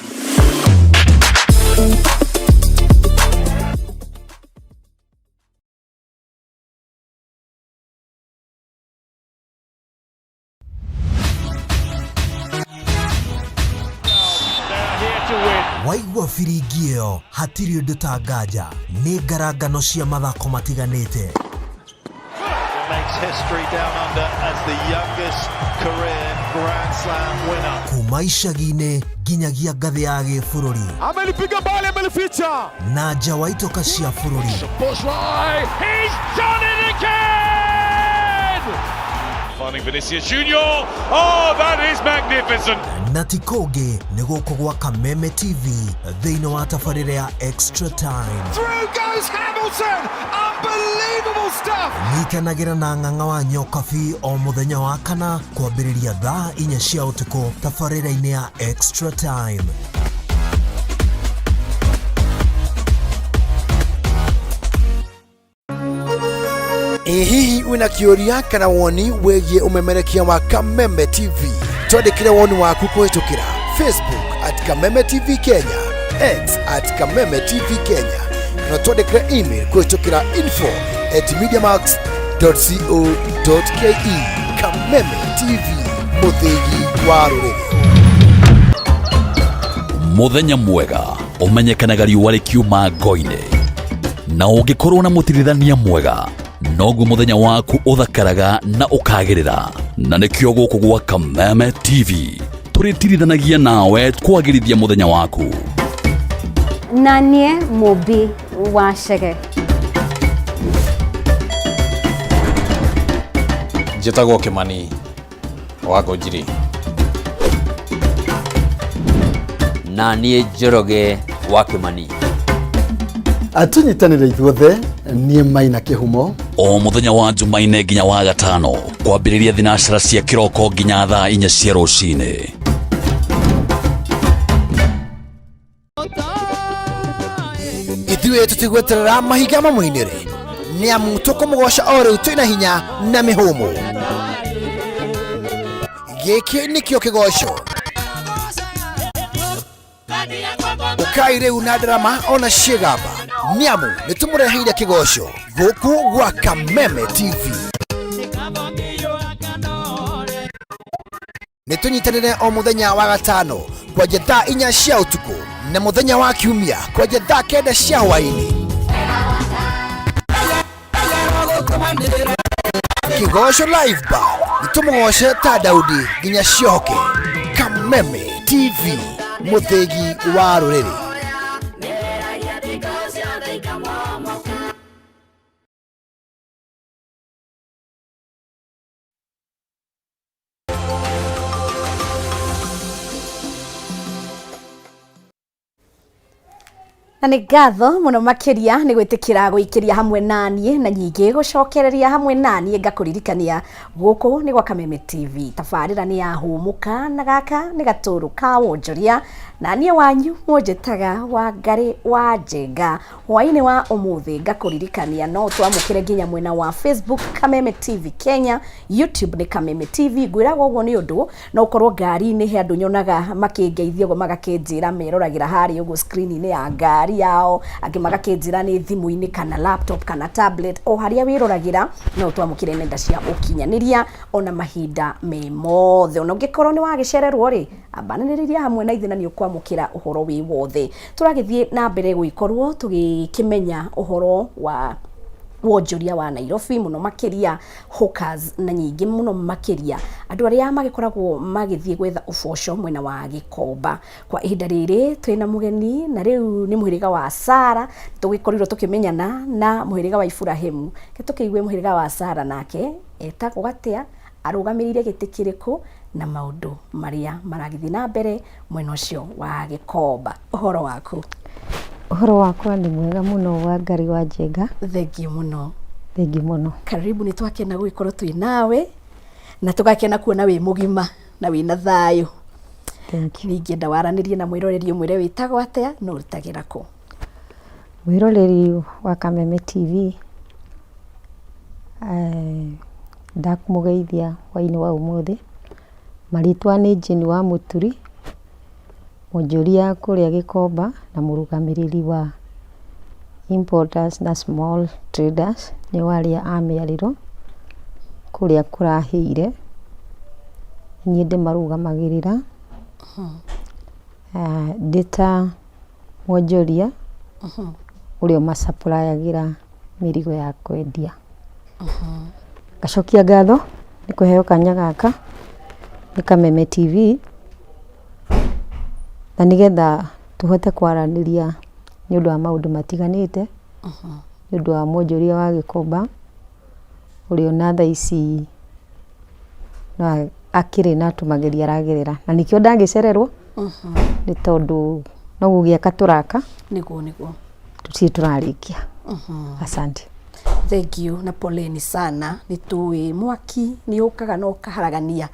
Waigua biringi ĩyo hatirĩ ũndũ ta nganja nĩ ngarangano cia mathako matiganĩte. Makes history down under as the youngest career Grand Slam winner. Kuma icagi-inĩ nginyagia ngathĩ ya gĩbũrũri. Amelipiga mbali, amelificha. Na nja wa itoka cia bũrũri. Bushrai, he's done it again! Finding Vinicius Junior. Oh, that is magnificent. Na ti kũngĩ nĩ gũkũ gwa Kameme TV thĩinĩ wa tabarĩra ya Extra Time. Through goes Hamilton. Unbelievable stuff. Nyitanagĩra na Ng'ang'a wa Nyokabi o mũthenya wa kana kwambĩrĩria thaa 4 cia ũtukũ tabarĩra-inĩ ya Extra Time. Ĩ hihi wĩna kĩũria kana woni wĩgiĩ ũmemerekia wa Kameme TV? Twandĩkĩre woni waku kũhĩtũkĩra Facebook @KamemeTV Kenya, X @KamemeTV Kenya, kana twandĩkĩre email kũhĩtũkĩra info@mediamax.co.ke. Kameme TV, mũthĩgi wa rũrĩrĩ. Muthenya mwega ũmenyekanaga riũa rĩkiuma ngo-inĩ, na ũngĩkorwo na mũtirithania mwega noguo mũthenya waku ũthakaraga na ũkagĩrĩra. Na nĩkĩo gũkũ gwa Kameme TV tũrĩtirithanagia nawe kwagĩrithia mũthenya waku. Na niĩ Mũmbi wa Chege. Njĩtagwo Kĩmani wa Ngũnjiri. Na niĩ Njoroge wa Kĩmani. Tũnyitanĩre ithuothe, niĩ Maina Kĩhumo. O mũthenya wa Jumaine nginya wa gatano kwambĩrĩria thinacara cia kĩroko nginya thaa 4 cia rũcinĩ. Ithuĩ tũtigweterera mahinga mamũinĩre, nĩ amu tũkũmũgoca o rĩu twĩna hinya na mĩhũmũ. Gĩkĩ nĩkĩo kĩgoco. Ũkai rĩu na ndarama ona ciĩgamba nĩamu nĩ tũmũreheire kĩgoco gũkũ gwa Kameme TV. Nĩ tũnyitanĩre o mũthenya wa gatano kwanja thaa 4 cia ũtukũ na mũthenya wa kiumia kwanja thaa 9 cia hwaĩ-inĩ. Kĩgoco Live Band nĩ tũmũgoce ta Daudi nginya ciohoke. Kameme TV, mũthĩgi wa rũrĩrĩ. Na nĩ ngatho mũno makĩria nĩ gwĩtĩkĩra gũikĩria hamwe naniĩ na nyingĩ gũcokereria hamwe naniĩ. Ngakũririkania gũkũ nĩ gwa Kameme TV, tabarĩra nĩ ya Hũmũka na gaka nĩ gatũrũ ka wonjoria, na niĩ wanyu mũnjĩtaga Wangarĩ wa Njenga. Hwaĩ-inĩ wa ũmũthĩ ngakũririkania no twamũkĩre nginya mwena wa Facebook Kameme TV Kenya, YouTube nĩ Kameme TV. Ngwĩraga ũguo nĩ ũndũ no ũkorwo ngari-inĩ, he andũ nyonaga makĩngeithia ũguo magakĩnjĩra meroragĩra harĩa ũguo screen-inĩ ya ngari yao, angĩ magakĩnjĩra nĩ thimũ-inĩ kana laptop kana tablet, o harĩa wĩroragĩra no twamũkĩre nenda cia ũkinyanĩria ona mahinda me mothe. Ona ũngĩkorwo nĩ wagĩcererwo rĩ, ambanĩrĩria hamwe na ithuĩ na nĩ ũkwamũkĩra ũhoro wĩ wothe. Tũragĩthiĩ na mbere gũgĩkorwo tũgĩkĩmenya ũhoro wa wonjoria wa Nairobi, mũno makĩria hawkers, na nyingĩ mũno makĩria andũ arĩa magĩkoragwo magĩthiĩ gwetha ũboco mwena wa Gĩkomba. Kwa ihinda rĩrĩ twĩna mũgeni na rĩu nĩ mũhĩrĩga wa Sara, tũgĩkorirwo tũkĩmenyana na mũhĩrĩga wa Iburahĩmu. Reke tũkĩigue mũhĩrĩga wa Sara nake etagwo atĩa, arũgamĩrĩire gĩtĩ kĩrĩkũ na maũndũ marĩa maragĩthiĩ na mbere mwena ũcio wa Gĩkomba. Ũhoro waku? Ũhoro wakwa nĩ mwega mũno, Wangari wa Njenga. Thengiũ mũno. Thengiũ mũno. Karibu, nĩ twakena gũgĩkorwo twĩ nawe na tũgakena kuona wĩ mũgima na wĩna thayũ. Thank you. Ningĩenda waranĩrie na mwĩroreri ũmwĩre wĩtagwo atĩa na ũrutagĩra kũ. Mwĩroreri wa Kameme TV, ndakũmũgeithia hwainĩ wa ũmũthĩ. Marĩtwa nĩ Jane wa Mũturi, mwonjoria kũrĩa Gĩkomba na mũrũgamĩrĩri wa importers na small traders, nĩo arĩa a mĩarĩro kũrĩa kũrahĩire, niĩ ndĩmarũgamagĩrĩra ndĩ ta mwonjoria ũrĩa ũmacapurayagĩra mĩrigo ya kwendia. Ngacokia ngatho nĩ kũheo kanya gaka nĩ Kameme TV na nĩgetha tũhote kwaranĩria nĩ ũndũ wa maũndũ matiganĩte, nĩ ũndũ wa mwonjoria wa Gĩkomba ũrĩa ona thaa ici no akĩrĩ na tũmagerio aragerera, na nĩkĩo ndagĩcererwo nĩ tondũ no gũgĩaka tũraka. Nĩguo nĩguo. Tũtirĩ tũrarĩkia. Asante. Thank you na poleni sana. Nĩ tũĩ mwaki nĩ ũkaga na ũkaharagania,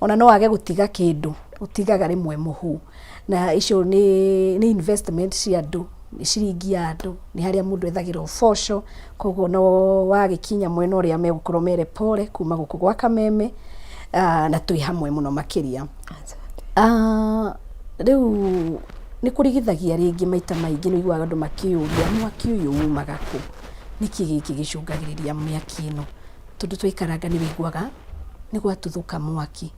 ona no wage gũtiga kĩndũ, ũtigaga rĩmwe mũhu, na icio nĩ investment cia andũ, nĩ ciringi ya andũ, nĩ harĩa mũndũ ethagĩra ũboco. Koguo no wagĩkinya mwena ũrĩa megũkorwo mere pole kuma gũkũ gwa Kameme, na twĩ hamwe mũno makĩria. Rĩu nĩ kũrigithagia rĩngĩ, maita maingĩ nĩ ũiguaga andũ makĩũria mwaki ũyũ umaga kũ, nĩkĩ gĩkĩ gĩcũngagĩrĩria mĩaki ĩno, tondũ twaikaranga nĩ wĩiguaga nĩ gwatuthũka mwaki.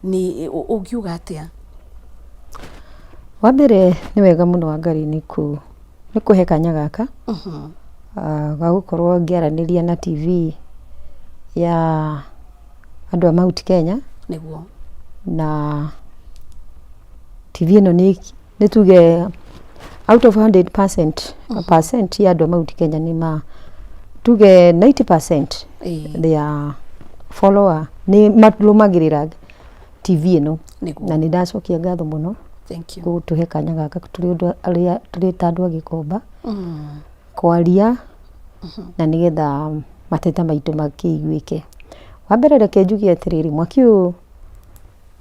Nĩ ũngiuga atĩa? Wa mbere nĩ wega mũno Wangari nĩ kũhe kanya gaka ga gũkorwo ngĩaranĩria na TV ya andũ a Mount Kenya. Nĩguo. Na TV ĩno nĩ tuge out of 100% percent ya andũ a Mount Kenya nĩ ma tuge 90% their follower nĩ marũmagĩrĩra TV ĩno. Nĩguo. Na nĩ ndacokia ngatho mũno Thank you. gũtũhe kanya gaka tũrĩ andũ arĩa tũrĩ ta andũ a Gĩkomba kwaria na nĩgetha mateta maitũ makĩiguĩke. Wa mbere reke njuge atĩrĩrĩ, mwaki ũyũ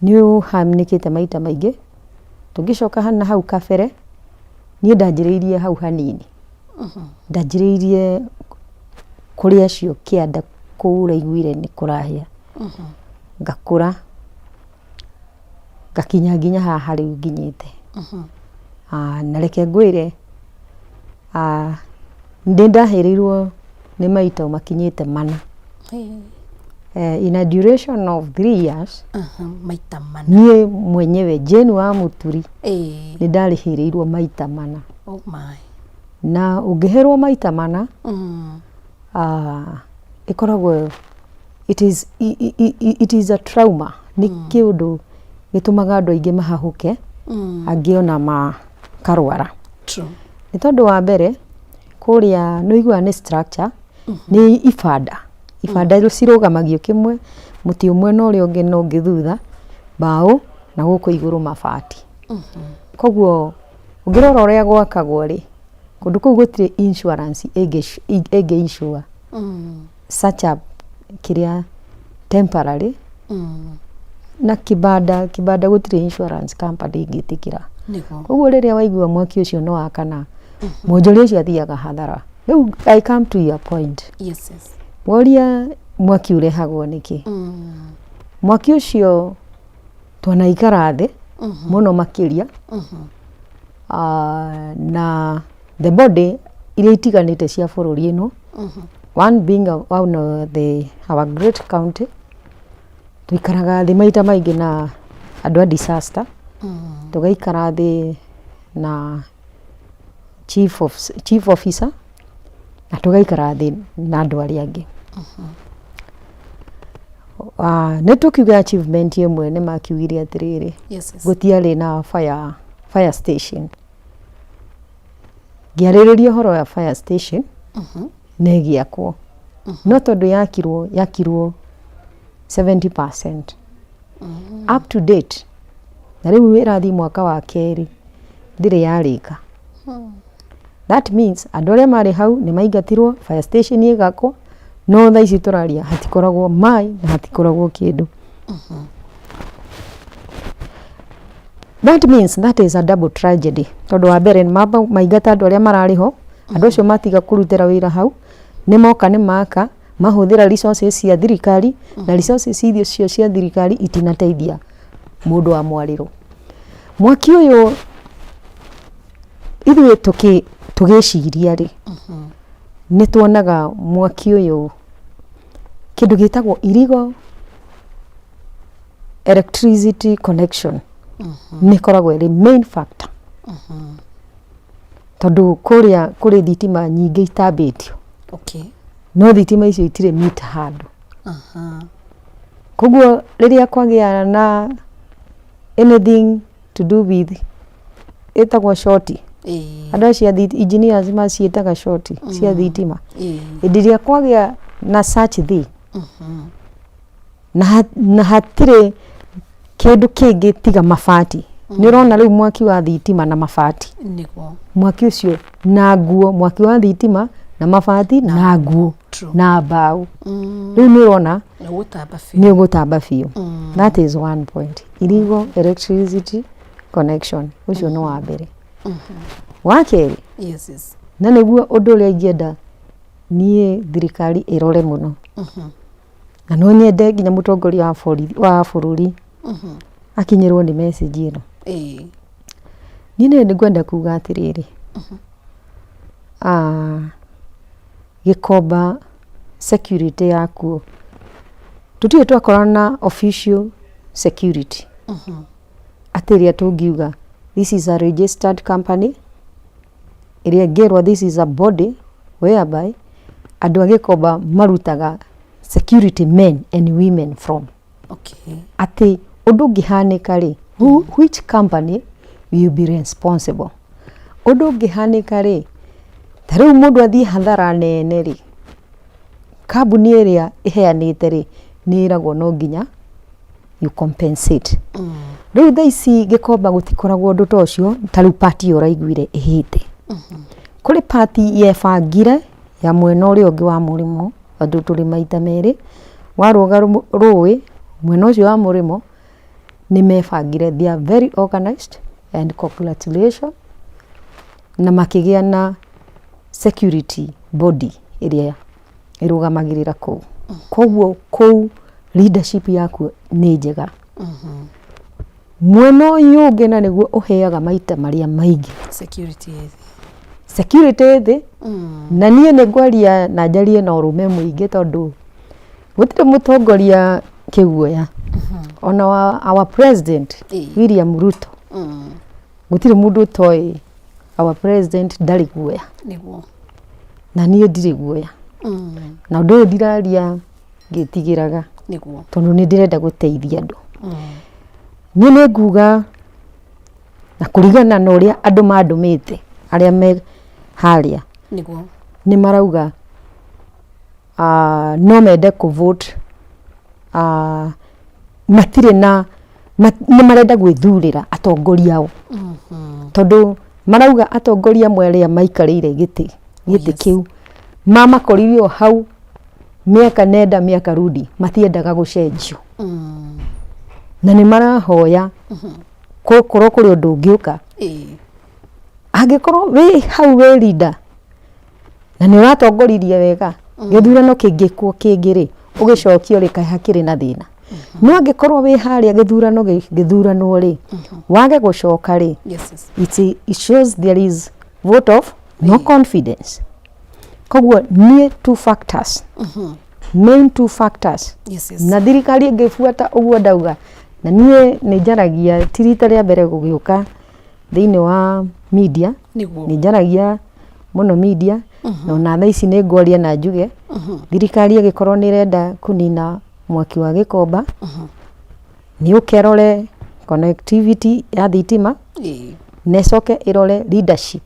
nĩ ũhanĩkĩte maita maingĩ. Tũngĩcoka na hau kabere, niĩ ndanjĩrĩirie hau hanini, ndanjĩrĩirie kũrĩ acio kĩanda kũu ũraiguire nĩ kũrahĩa, ngakũra ngakinya nginya haha rĩu nginyĩte. Ah, na reke ngwĩre ah, ndĩ ndahĩrĩirwo nĩ maito makinyĩte mana eh, in a duration of 3 years. Aha, maita mana. Niĩ mwenyewe Jane wa Mũturi nĩ ndarĩhĩrĩirwo maita mana. Oh my. Na ũngĩherwo maita mana, ah, ĩkoragwo it is a trauma, nĩ kĩũndũ gĩtũmaga andũ aingĩ mahahũke, angĩ ona makarwara. Nĩ tondũ wa mbere kũrĩa nĩ ũiguaga nĩ structure, nĩ ibanda, ibanda cirũgamagio kĩmwe, mũtĩ ũmwe na ũrĩa ũngĩ na ũngĩ thutha, mbaũ na gũkũ igũrũ mabati. Koguo ũngĩrora ũrĩa gwakagwo rĩ, kũndũ kũu gũtirĩ insurance ĩngĩ insure such a kĩrĩa temporary na kĩbanda, kĩbanda gũtirĩ insurance company ĩngĩtĩkĩra. Koguo rĩrĩa waigua mwaki ũcio nĩ wakana, mwonjoria ũcio athiaga hathara. Rĩu I come to your point. Yes. Woria mwaki ũrehagwo nĩkĩ? Mwaki ũcio twanaikara thĩ mũno makĩria, ah, na the body iria itiganĩte cia bũrũri ĩno, one being one of the our great county, tũikaraga thĩ maita maingĩ na andũ a disaster, tũgaikara thĩ na chief officer na tũgaikara thĩ na andũ arĩa angĩ. Ah, nĩ tũkiuga achievement ĩmwe nĩ makiugire atĩrĩrĩ, gũtiarĩ na fire station. Ngĩarĩrĩria ũhoro wa fire station na ĩgĩakwo, no tondũ yakirwo 70% up to date, na rĩu ĩrathiĩ mwaka wa kerĩ ndĩrĩ yarĩka. That means andũ arĩa marĩ hau nĩ maingatirwo, fire station ĩgakwo, no thaa ici tũraria hatikoragwo maĩ na hatikoragwo kĩndũ. That means that is a double tragedy, tondũ wa mbere nĩ mamba maingata andũ arĩa mararĩ ho, andũ acio matiga kũrutĩra wĩra hau, nĩ moka nĩ maka mahũthĩra resources cia thirikari, na resources icio cia thirikari itinateithia mũndũ wa mwarĩro. Mwaki ũyũ ithuĩ tũgĩciria rĩ, nĩ tuonaga mwaki ũyũ kĩndũ gĩtagwo illegal electricity connection nĩ ĩkoragwo ĩrĩ main factor, tondũ kũrĩa kũrĩ thitima nyingĩ itambĩtio, no thitima icio itirĩ mita handũ. Koguo rĩrĩa kwagĩa na anything to do with ĩtagwo short, andũ acio a engineers maciĩtaga short cia thitima, hĩndĩ ĩrĩa kwagĩa na such thing na hatirĩ kĩndũ kĩngĩ tiga mabati, nĩ ũrona rĩu mwaki wa thitima na mabati, mwaki ũcio na nguo, mwaki wa thitima na mabati na nguo na mbaũ, rĩu nĩ ũrona Nĩ ũgũtamba biũ. Nĩ ũgũtamba biũ. That is one point, illegal electricity connection, ũcio nĩ wa mbere. Wa kerĩ, na nĩguo ũndũ ũrĩa ingĩenda niĩ thirikari ĩrore mũno, na no nyende nginya mũtongoria wa bũrũri akinyĩrwo nĩ message ĩno. Niĩ nĩ ngwenda kuga atĩrĩrĩ, ah, Gĩkomba security yakuo tũtirĩ twakorana na official security atĩ ĩrĩa tũngiuga this is a registered company, ĩrĩa ĩngĩrwo this is a body whereby andũ a Gĩkomba marutaga security men and women from, atĩ ũndũ ũngĩhanĩka rĩ, which company will be responsible? Ũndũ ũngĩhanĩka rĩ, ta rĩu mũndũ athiĩ hathara nene rĩ, kambuni ĩrĩa ĩheanĩte rĩ, nĩ ĩragwo no nginya you compensate. Rĩu thaa ici Gĩkomba gũtikoragwo ũndũ ta ũcio. Ta rĩu pati ĩyo ũraiguire ĩhĩte, kũrĩ pati yebangire ya mwena ũrĩa ũngĩ wa mũrĩmo, tondũ tũrĩ maita merĩ warũga rũĩ, mwena ũcio wa mũrĩmo nĩ mebangire, they are very organized and congratulations, na makĩgĩa na security body ĩrĩa ĩrũgamagĩrĩra kũu. Koguo kũu leadership yakuo nĩ njega. Mwena ũyũ ũngĩ na nĩguo ũheaga maita marĩa maingĩ. Security ĩ thĩ. Security ĩ thĩ. Na niĩ nĩ ngwaria na njarie na ũrũme mũingĩ tondũ gũtirĩ mũtongoria kĩguoya. Ona wa, our president William Ruto gũtirĩ mũndũ ũtoĩ our president ndarĩ guoya. Nĩguo. Na niĩ ndirĩ guoya. Na ũndũ ũyũ ndiraria ngĩtigĩraga. Nĩguo. Tondũ nĩ ndĩrenda gũteithia andũ. Niĩ nĩ nguga na kũringana na ũrĩa andũ mandũmĩte arĩa me harĩa. Nĩguo. Nĩ marauga no mende kũ vote matirĩ na nĩ marenda gwĩthurĩra atongoria ao. Tondũ marauga atongoria amwe arĩa maikarĩire gĩtĩ gĩtĩ kĩu mamakorire o hau mĩaka nenda mĩaka rudi matiendaga gũcenjio. Na nĩ marahoya gũkorwo kũrĩ ũndũ ũngĩũka. Angĩkorwo wĩ hau wĩ leader na nĩ ũratongoririe wega gĩthurano kĩngĩkwo kĩngĩ rĩ ũgĩcokio rĩ kaĩ hakĩrĩ na thĩna. No angĩkorwo wĩ harĩa gĩthurano gĩthuranwo rĩ wage gũcoka rĩ it shows there is vote of no confidence. Koguo niĩ two factors main two factors na thirikari ĩngĩbuata ũguo ndauga na niĩ nĩ njaragia ti rita rĩa mbere gũgĩũka thĩinĩ wa media nĩ njaragia mũno media na ona thaa ici nĩ ngwaria na njuge thirikari ĩgĩkorwo nĩ ĩrenda kũnina mwaki wa Gĩkomba nĩ ũke ĩrore connectivity ya thitima na ĩcoke ĩrore leadership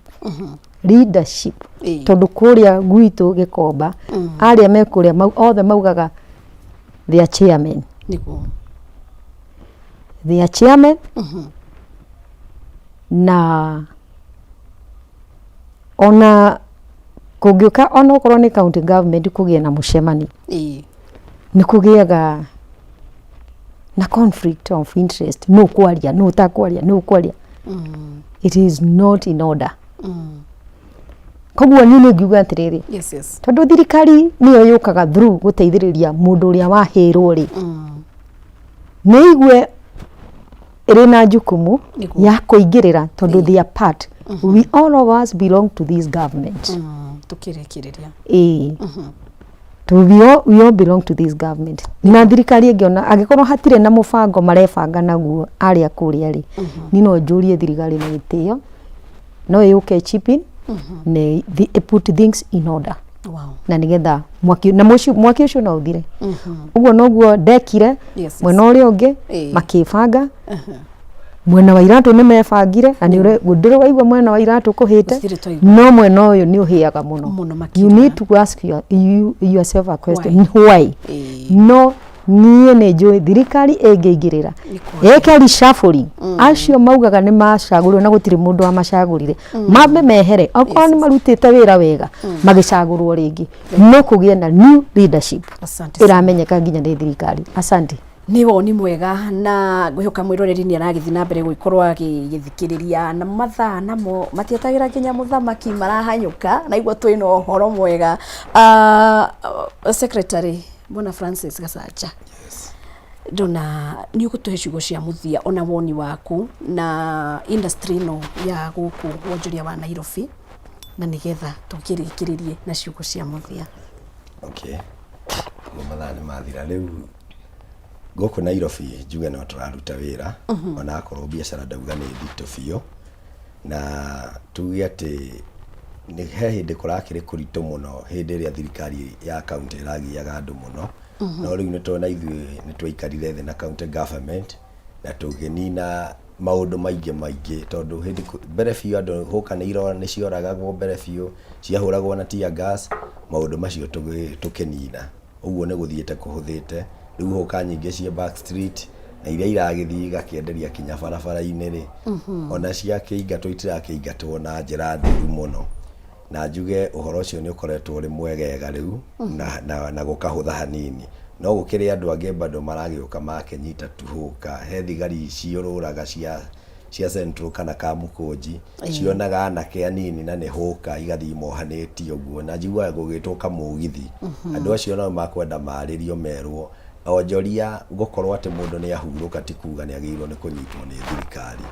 leadership tondũ kũrĩa gwitũ Gĩkomba arĩa me kũrĩa othe maugaga they are chairman. They are chairman na ona kũngĩũka ona okorwo nĩ county government kũgĩe na mũcemanio nĩ kũgĩaga na conflict of interest nũ kwaria nũ ũtakwaria nũ kwaria. It is not in order. Koguo niĩ nĩ ngiuga atĩrĩrĩ tondũ thirikari nĩyo yũkaga through gũteithĩrĩria mũndũ ũrĩa wahĩrwo rĩ nĩ igue ĩrĩ na jukumu ya kũingĩrĩra tondũ they are part. We all of us belong to this government. Tukĩrĩkĩrĩria. Ĩĩ. We all belong to this government. Na thirikari ĩngĩona angĩkorwo hatirĩ na mũbango marebanga naguo arĩa kũrĩa rĩ niĩ no njũrie thirikari na gĩtĩo no ĩũke chip in na put things in order. Na nĩgetha mwaki na mwaki ũcio no ũthire. Ũguo noguo ndekire mwena ũrĩa ũngĩ makĩbanga mwena wa iratũ nĩ mebangire na nĩ ndũrĩ waigua mwena wa iratũ kũhĩte no mwena ũyũ nĩ ũhĩaga mũno. You need to ask yourself a question why? No niĩ nĩ njũĩ thirikari ĩngĩingĩrĩra ĩke reshuffling acio maugaga nĩ macagũrirwo na gũtirĩ mũndũ wamacagũrire mambe mehere okorwo nĩ marutĩte wĩra wega magĩcagũrwo rĩngĩ no kũgĩe na new leadership ĩramenyeka nginya nĩ thirikari. Asante. Nĩ woni mwega na ngwĩhoka mwĩroreri nĩ aragĩthiĩ na mbere gũgĩkorwo agĩgĩthikĩrĩria na mathaa namo matietagĩra nginya mũthamaki marahanyũka na igua twĩna ũhoro mwega. Secretary Bwana Francis Gacaca, ndona nĩ ũgũtũhe ciugo cia mũthia ona woni waku na industry ĩno ya gũkũ wonjoria wa Nairobi na nĩgetha tũkĩrĩkĩrĩrie na ciugo cia mũthia. Okay. Mathaa nĩ mathira rĩu gũkũ Nairobi njuge no tũraruta wĩra ona akorwo biacara ndauga nĩ nditũ biũ na tuge atĩ nĩ he hĩndĩ kũrakĩrĩ kũritũ mũno hĩndĩ ĩrĩa thirikari ya county ĩragiaga andũ mũno no rĩu nĩ tuona ithuĩ nĩ twaikarire thĩ na county government na tũkĩnina maũndũ maingĩ maingĩ tondũ hĩndĩ mbere biũ andũ hũka nĩ cioragagwo mbere biũ ciahũragwo na tear gas maũndũ macio tũkĩnina ũguo nĩ gũthiĩte kũhũthĩte rĩu hũka nyingĩ ciĩ back street na iria iragĩthiĩ igakĩenderia kinya barabara-inĩ rĩ ona ciakĩingatwo itirakĩingatwo na njĩra ndũru mũno na njuge ũhoro ũcio nĩ ũkoretwo ũrĩ mwegega rĩu na gũkahũtha hanini no gũkĩrĩ andũ angĩ bado maragĩũka makĩnyita tu hũka he thigari ciũrũraga cia Central kana Kamũkũnji cionaga anake anini na nĩ hũka igathiĩ mohanĩtie ũguo na njiguaga gũgĩtwo kamũgithi andũ acio nao makwenda marĩrio merwo Onjoria gũkorwo atĩ mũndũ nĩ ahurũka ti kuga nĩ agĩrĩirwo nĩ kũnyitwo nĩ thirikari.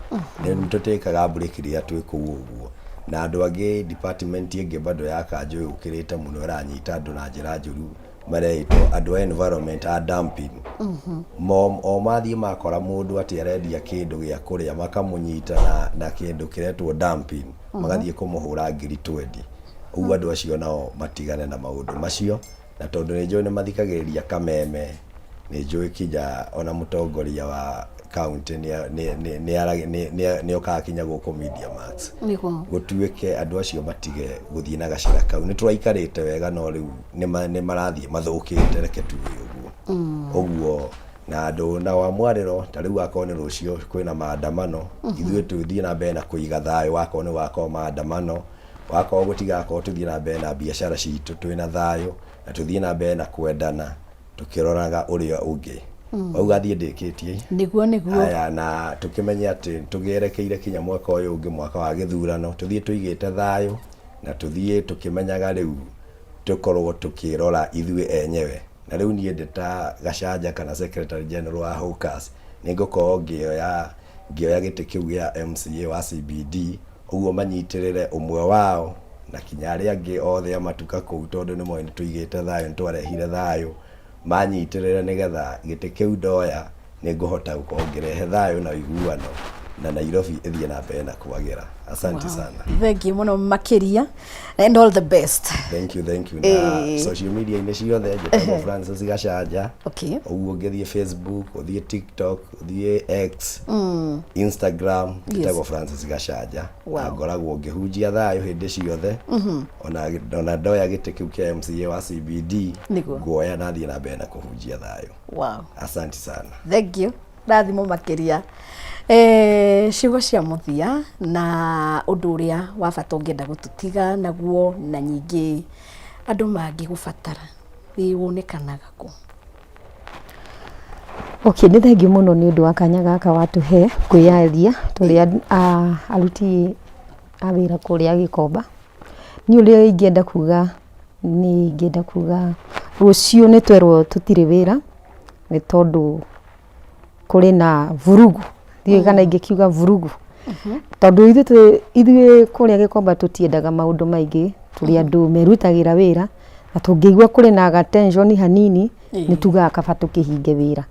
Nĩ tũtĩkaga break rĩrĩa twĩ kũu ũguo. Na andũ angĩ department ĩngĩ bado ya kanjũ yũkĩrĩte mũno ĩranyita andũ na njĩra njũru mareĩtwo andũ a environment a dumping. Mo o mathiĩ makora mũndũ atĩ arendia kĩndũ gĩa kũrĩa makamũnyita na, na kĩndũ kĩretwo dumping magathiĩ kũmũhũra ngiri twendi. Ũguo andũ acio nao matigane na maũndũ macio na tondũ nĩ njũĩ nĩ mathikagĩrĩria kameme nĩ njũĩ kinya ona mũtongoria wa county nĩ okaga kinya gũkũ Media Max. Gũtuĩke andũ acio matige gũthiĩ na gacĩra kau. Nĩ tũraikarĩte wega no rĩu nĩ marathiĩ mathũkĩte reke tuge ũguo. Ũguo na andũ nao a mwarĩro ta rĩu akorwo nĩ rũciũ kwĩna maandamano ithuĩ tũthiĩ na mbere na kũiga thayũ wakorwo nĩ gũgakorwo maandamano wakorwo gũtigakorwo tũthiĩ na mbere na biacara citũ twĩna thayũ na tũthiĩ na mbere na kwendana tũkĩroraga ũrĩa ũngĩ. Wauga thiĩ ndĩkĩtie. Nĩguo nĩguo. Aya na tũkĩmenye atĩ tũgĩerekeire kinya mwaka ũyũ ũngĩ mwaka wa gĩthurano tũthiĩ tũigĩte thayũ na tũthiĩ tũkĩmenyaga rĩu tũkorwo tũkĩrora ithuĩ enyewe. Na rĩu niĩ ndĩ ta Gachanja kana Secretary General wa Hawkers nĩ ngũkorwo ngĩoya ngĩoya gĩtĩ kĩu gĩa MCA wa CBD ũguo manyitĩrĩre ũmwe wao na kinya arĩa angĩ othe a matuka kũu tondũ nĩ moĩ nĩ tũigĩte thayũ nĩ twarehire thayũ manyitĩrĩre nĩgetha gĩtĩ kĩu ndoya nĩ ngũhota gũkorwo ngĩrehe thayũ na ũiguano na Nairobi ĩthiĩ na mbere na kwagĩra. Asante sana. Thank you mũno makĩria and all the best. Thank you, thank you. Na social media inĩ ciothe njĩtagwo Francis Gachanja. Ũguo ũngĩthiĩ Facebook, ũthiĩ TikTok, ũthiĩ X, Instagram, njĩtagwo Francis Gachanja. Na ngoragwo ngĩhunjia thayũ hĩndĩ ciothe. Ona ona ndoya gĩtĩ kĩu kĩa MCA wa CBD, nguoya na thiĩ na mbere na kũhunjia thayũ. Asante sana. Thank you. Rathimo makĩria. Ciugo cia mũthia na ũndũ ũrĩa wa bata ũngĩenda gũtũtiga naguo na nyingĩ andũ mangĩgũbatara ĩ wonekanaga kũ? Okay, nĩ thengiũ mũno nĩ ũndũ wa kanya gaka watũhe kwĩyaria tũrĩ aruti a wĩra kũrĩa Gĩkomba. Niĩ ũrĩa ingĩenda kuga nĩ ingĩenda kuga rũciũ nĩ twerwo tũtirĩ wĩra nĩ tondũ kũrĩ na vurugu, ndiũĩ kana ingĩkiuga vurugu, tondũ ithuĩ kũrĩa Gĩkomba tũtiendaga maũndũ maingĩ, tũrĩ andũ merutagĩra wĩra, na tũngĩigua kũrĩ na ga tension hanini, nĩ tugaga kaba tũkĩhinge wĩra.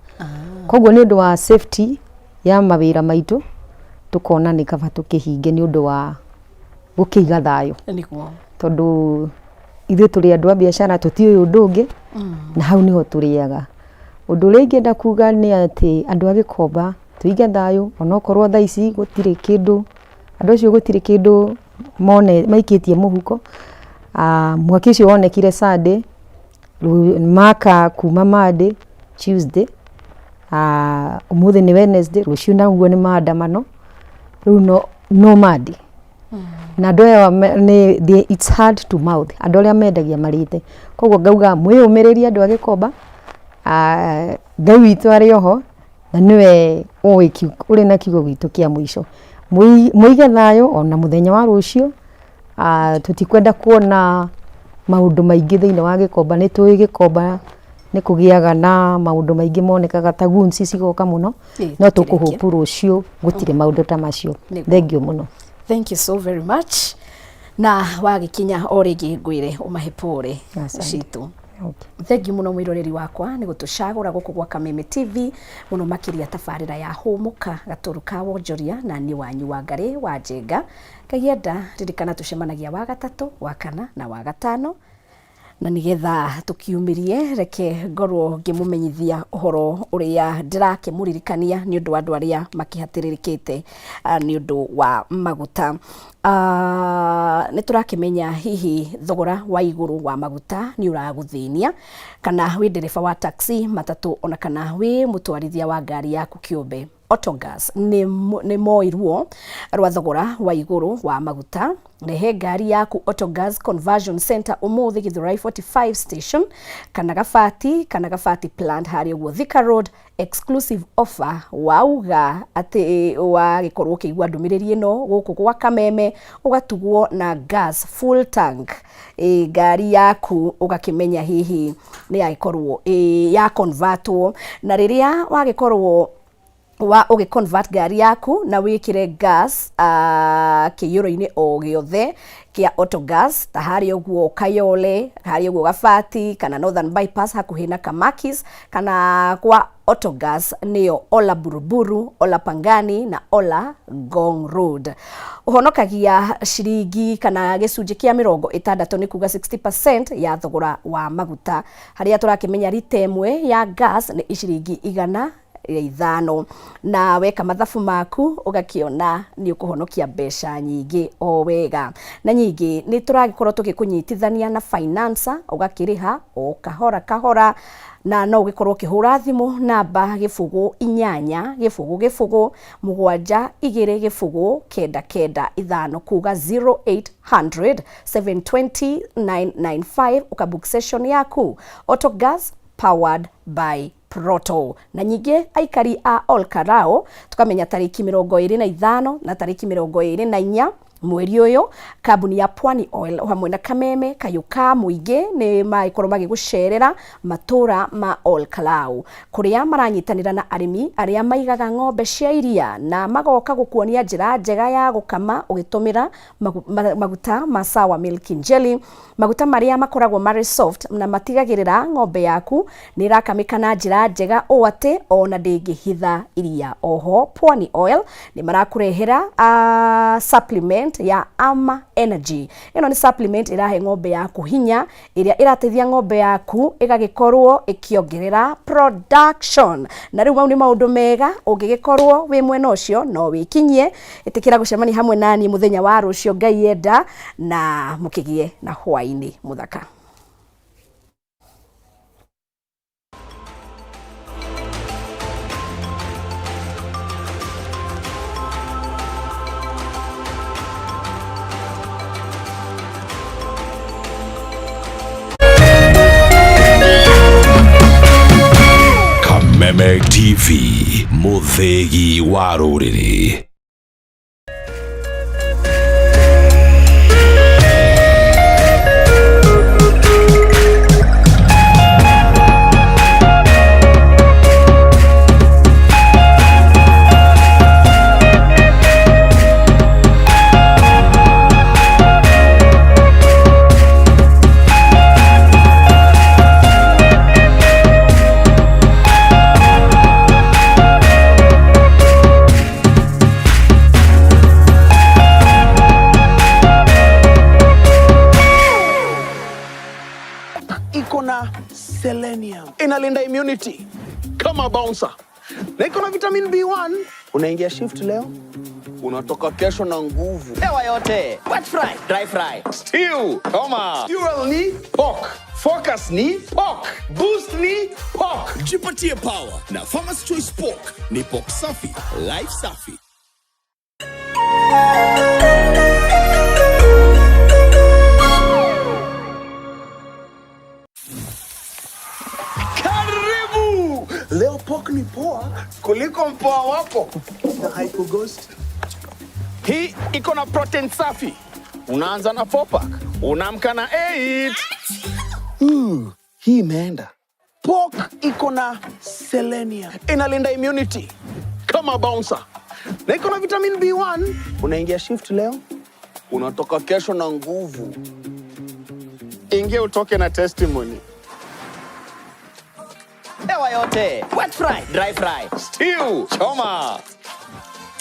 Koguo nĩ ũndũ wa safety ya mawĩra maitũ, tũkona nĩ kaba tũkĩhinge nĩ ũndũ wa gũkĩiga thayũ. Tondũ ithuĩ tũrĩ andũ a biacara tũtiũĩ ũndũ ũngĩ, na hau nĩho tũrĩaga. Ũndũ ũrĩa ingĩenda kuga nĩ atĩ andũ a Gĩkomba tũige thayũ onokorwo thaa ici gũtirĩ kĩndũ, andũ acio gũtirĩ kĩndũ maikĩtie mũhuko. Mwaki ũcio wonekire Sunday, maka kuma Monday, Tuesday, ũmũthĩ nĩ Wednesday, rũciũ naguo nĩ maandamano, rĩu no Monday. Na andũ aya nĩ it's hand to mouth, andũ arĩa mendagia marĩte. Koguo ngauga mwĩyũmĩrĩrie andũ a Gĩkomba, Ngai witũ arĩ oho, na nĩwe ũĩ ũrĩ na kiugo gitũ kĩa mũico. Mũige thayũ ona mũthenya wa rũciũ, tũtikwenda kuona maũndũ maingĩ thĩinĩ wa Gĩkomba, nĩ tũĩ Gĩkomba nĩ kũgĩaga na maũndũ maingĩ monekaga ta goons cigoka mũno, no tũkũ hope rũciũ gũtirĩ maũndũ ta macio. Thengiũ mũno. Thank you so very much. Na wagĩkinya o rĩngĩ ngwĩre ũmahe pore citũ. Thank you mũno mwĩroreri wakwa nĩ gũtũcagũra gũkũ gwa Kameme TV mũno makĩria tabarĩra ya Hũmũka gatũrũ ka wonjoria na niĩ wanyu wa Ngarĩ wa Njenga. Ngai enda ririkana tũcemanagia wa gatatũ, wa kana na wa gatano. Na nĩgetha tũkiumĩrie reke ngorwo ngĩmũmenyithia ũhoro ũrĩa ndĩrakĩmũririkania nĩ ũndũ wa andũ arĩa makĩhatĩrĩrĩkĩte nĩ ũndũ wa maguta. Nĩ tũrakĩmenya hihi thogora wa igũrũ wa maguta nĩ ũragũthĩnia, kana wĩ ndereba wa taxi, matatũ ona kana wĩ mũtwarithia wa ngari yaku kĩũmbe. Autogas nĩ moiruo rwa thogora wa igũrũ wa maguta. Rehe ngari yaku Autogas Conversion Center ũmũthĩ Githurai 45 station kana Gabati, kana Gabati plant harĩa ũguo Thika Road. Exclusive offer wauga atĩ wagĩkorwo ũkĩigua ndũmĩrĩri ĩno gũkũ gwa Kameme, ũgatugwo na gas full tank ngari yaku, ũgakĩmenya hihi nĩ yagĩkorwo ya convertwo. Na rĩrĩa wagĩkorwo wa ũgĩ convert ngari yaku na wĩkĩre gas kĩiyũro-inĩ o gĩothe kĩa Autogas ta harĩa ũguo Kayole, harĩa ũguo Gabati, kana Northern Bypass hakuhĩ na Kamakis, kana kwa Autogas nĩyo Ola Buruburu, Ola Pangani na Ola Ngong Road, ũhonokagia ciringi kana gĩcunjĩ kĩa 60, nĩ kuga 60% ya thogora wa maguta, harĩa tũrakĩmenya rita ĩmwe ya gas nĩ ciringi 105, na weka mathabu maku ũgakĩona nĩ ũkũhonokia mbeca nyingĩ o wega. Na nyingĩ nĩ tũragĩkorwo tũgĩkũnyitithania na financer, ũgakĩrĩha o kahora kahora, na no ũgĩkorwo ũkĩhũra thimũ namba 0800 720 995, kuga 0800 720 995, ũkabook session yaku. Autogas, powered by Proto. Na nyingĩ aikari a Olkarao, tukamenya tarĩki 25 na tarĩki 24 mweri ũyũ, kambuni ya Pwani Oil hamwe na Kameme Kayũ ka Mũingĩ nĩ magĩkorwo magĩgũcerera matũra ma Olkalau, kũrĩa maranyitanĩra na arĩmi arĩa maigaga ng'ombe cia iria, na magoka gũkuonia njĩra njega ya gũkama ũgĩtũmĩra maguta ma Sawa Milk Jelly, maguta marĩa makoragwo marĩ soft na matigagĩrĩra ng'ombe yaku nĩ ĩrakamĩka na njĩra njega ũũ atĩ ona ndĩngĩhitha iria. Oho Pwani Oil nĩ marakũrehera supplement ya Ama Energy. Ĩno nĩ supplement ĩrahe ng'ombe yaku hinya, ĩrĩa ĩrateithia ng'ombe yaku ĩgagĩkorwo ĩkĩongerera production. Na rĩu mau nĩ maũndũ mega, ũngĩgĩkorwo wĩ mwena ũcio no wĩkinyie. Ĩtĩkĩra gũcemania hamwe naniĩ mũthenya wa rũciũ Ngai enda, na mũkĩgĩe na hwaĩ-inĩ mũthaka. Kameme TV, mũthĩgi wa rũrĩrĩ. Iko na selenium, inalinda immunity kama bouncer, na iko na vitamin B1. Unaingia shift leo, unatoka kesho na nguvu. Hewa yote, wet fry, dry fry, stew, choma. Fuel ni pork, focus ni pork, boost ni pork. Jipatie power na Farmer's Choice Pork. Ni pork safi, life safi. Karibu! Leo pork ni poa kuliko mpoa wako na haikughost. Hii iko na protein safi. Unaanza na 4 pack, unaamka na 8. Hii imeenda. Pork iko na selenium, inalinda immunity kama bouncer, na iko na vitamin B1. Unaingia shift leo, unatoka kesho na nguvu. Ingia utoke na testimony. Hewa yote, wet fry, dry fry, stew, choma.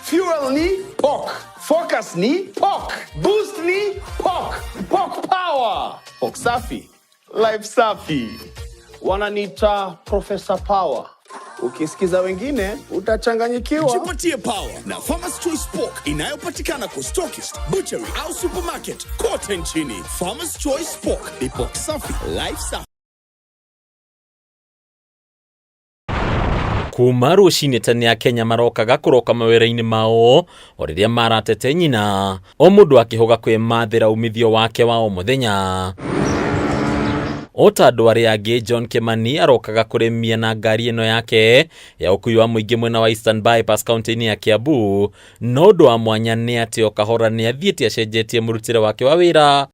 Fuel ni pork, focus ni pork, boost ni pork, pork power. Pork safi, life safi. Wananiita Professor Power. Ukisikiza wengine utachanganyikiwa. Jipatie power na Farmer's Choice Pork inayopatikana kwa stockist, butchery au supermarket kote nchini. Farmer's Choice Pork ni pork safi, life safi. Kuma rũcinĩ tene Akenya marokaga kũroka mawĩra-inĩ mao o rĩrĩa maratete nyina, o mũndũ akĩhũga kwĩmathĩra umithio wake wa o mũthenya. O ta andũ arĩa angĩ, John Kimani arokaga kũrĩmia na ngari ĩno yake ya ũkui wa mũingĩ mwena wa Eastern Bypass kaunti-inĩ ya Kiambu. No ũndũ wa mwanya nĩ atĩ o kahora nĩ athiĩte acenjetie mũrutĩre wake wa wĩra.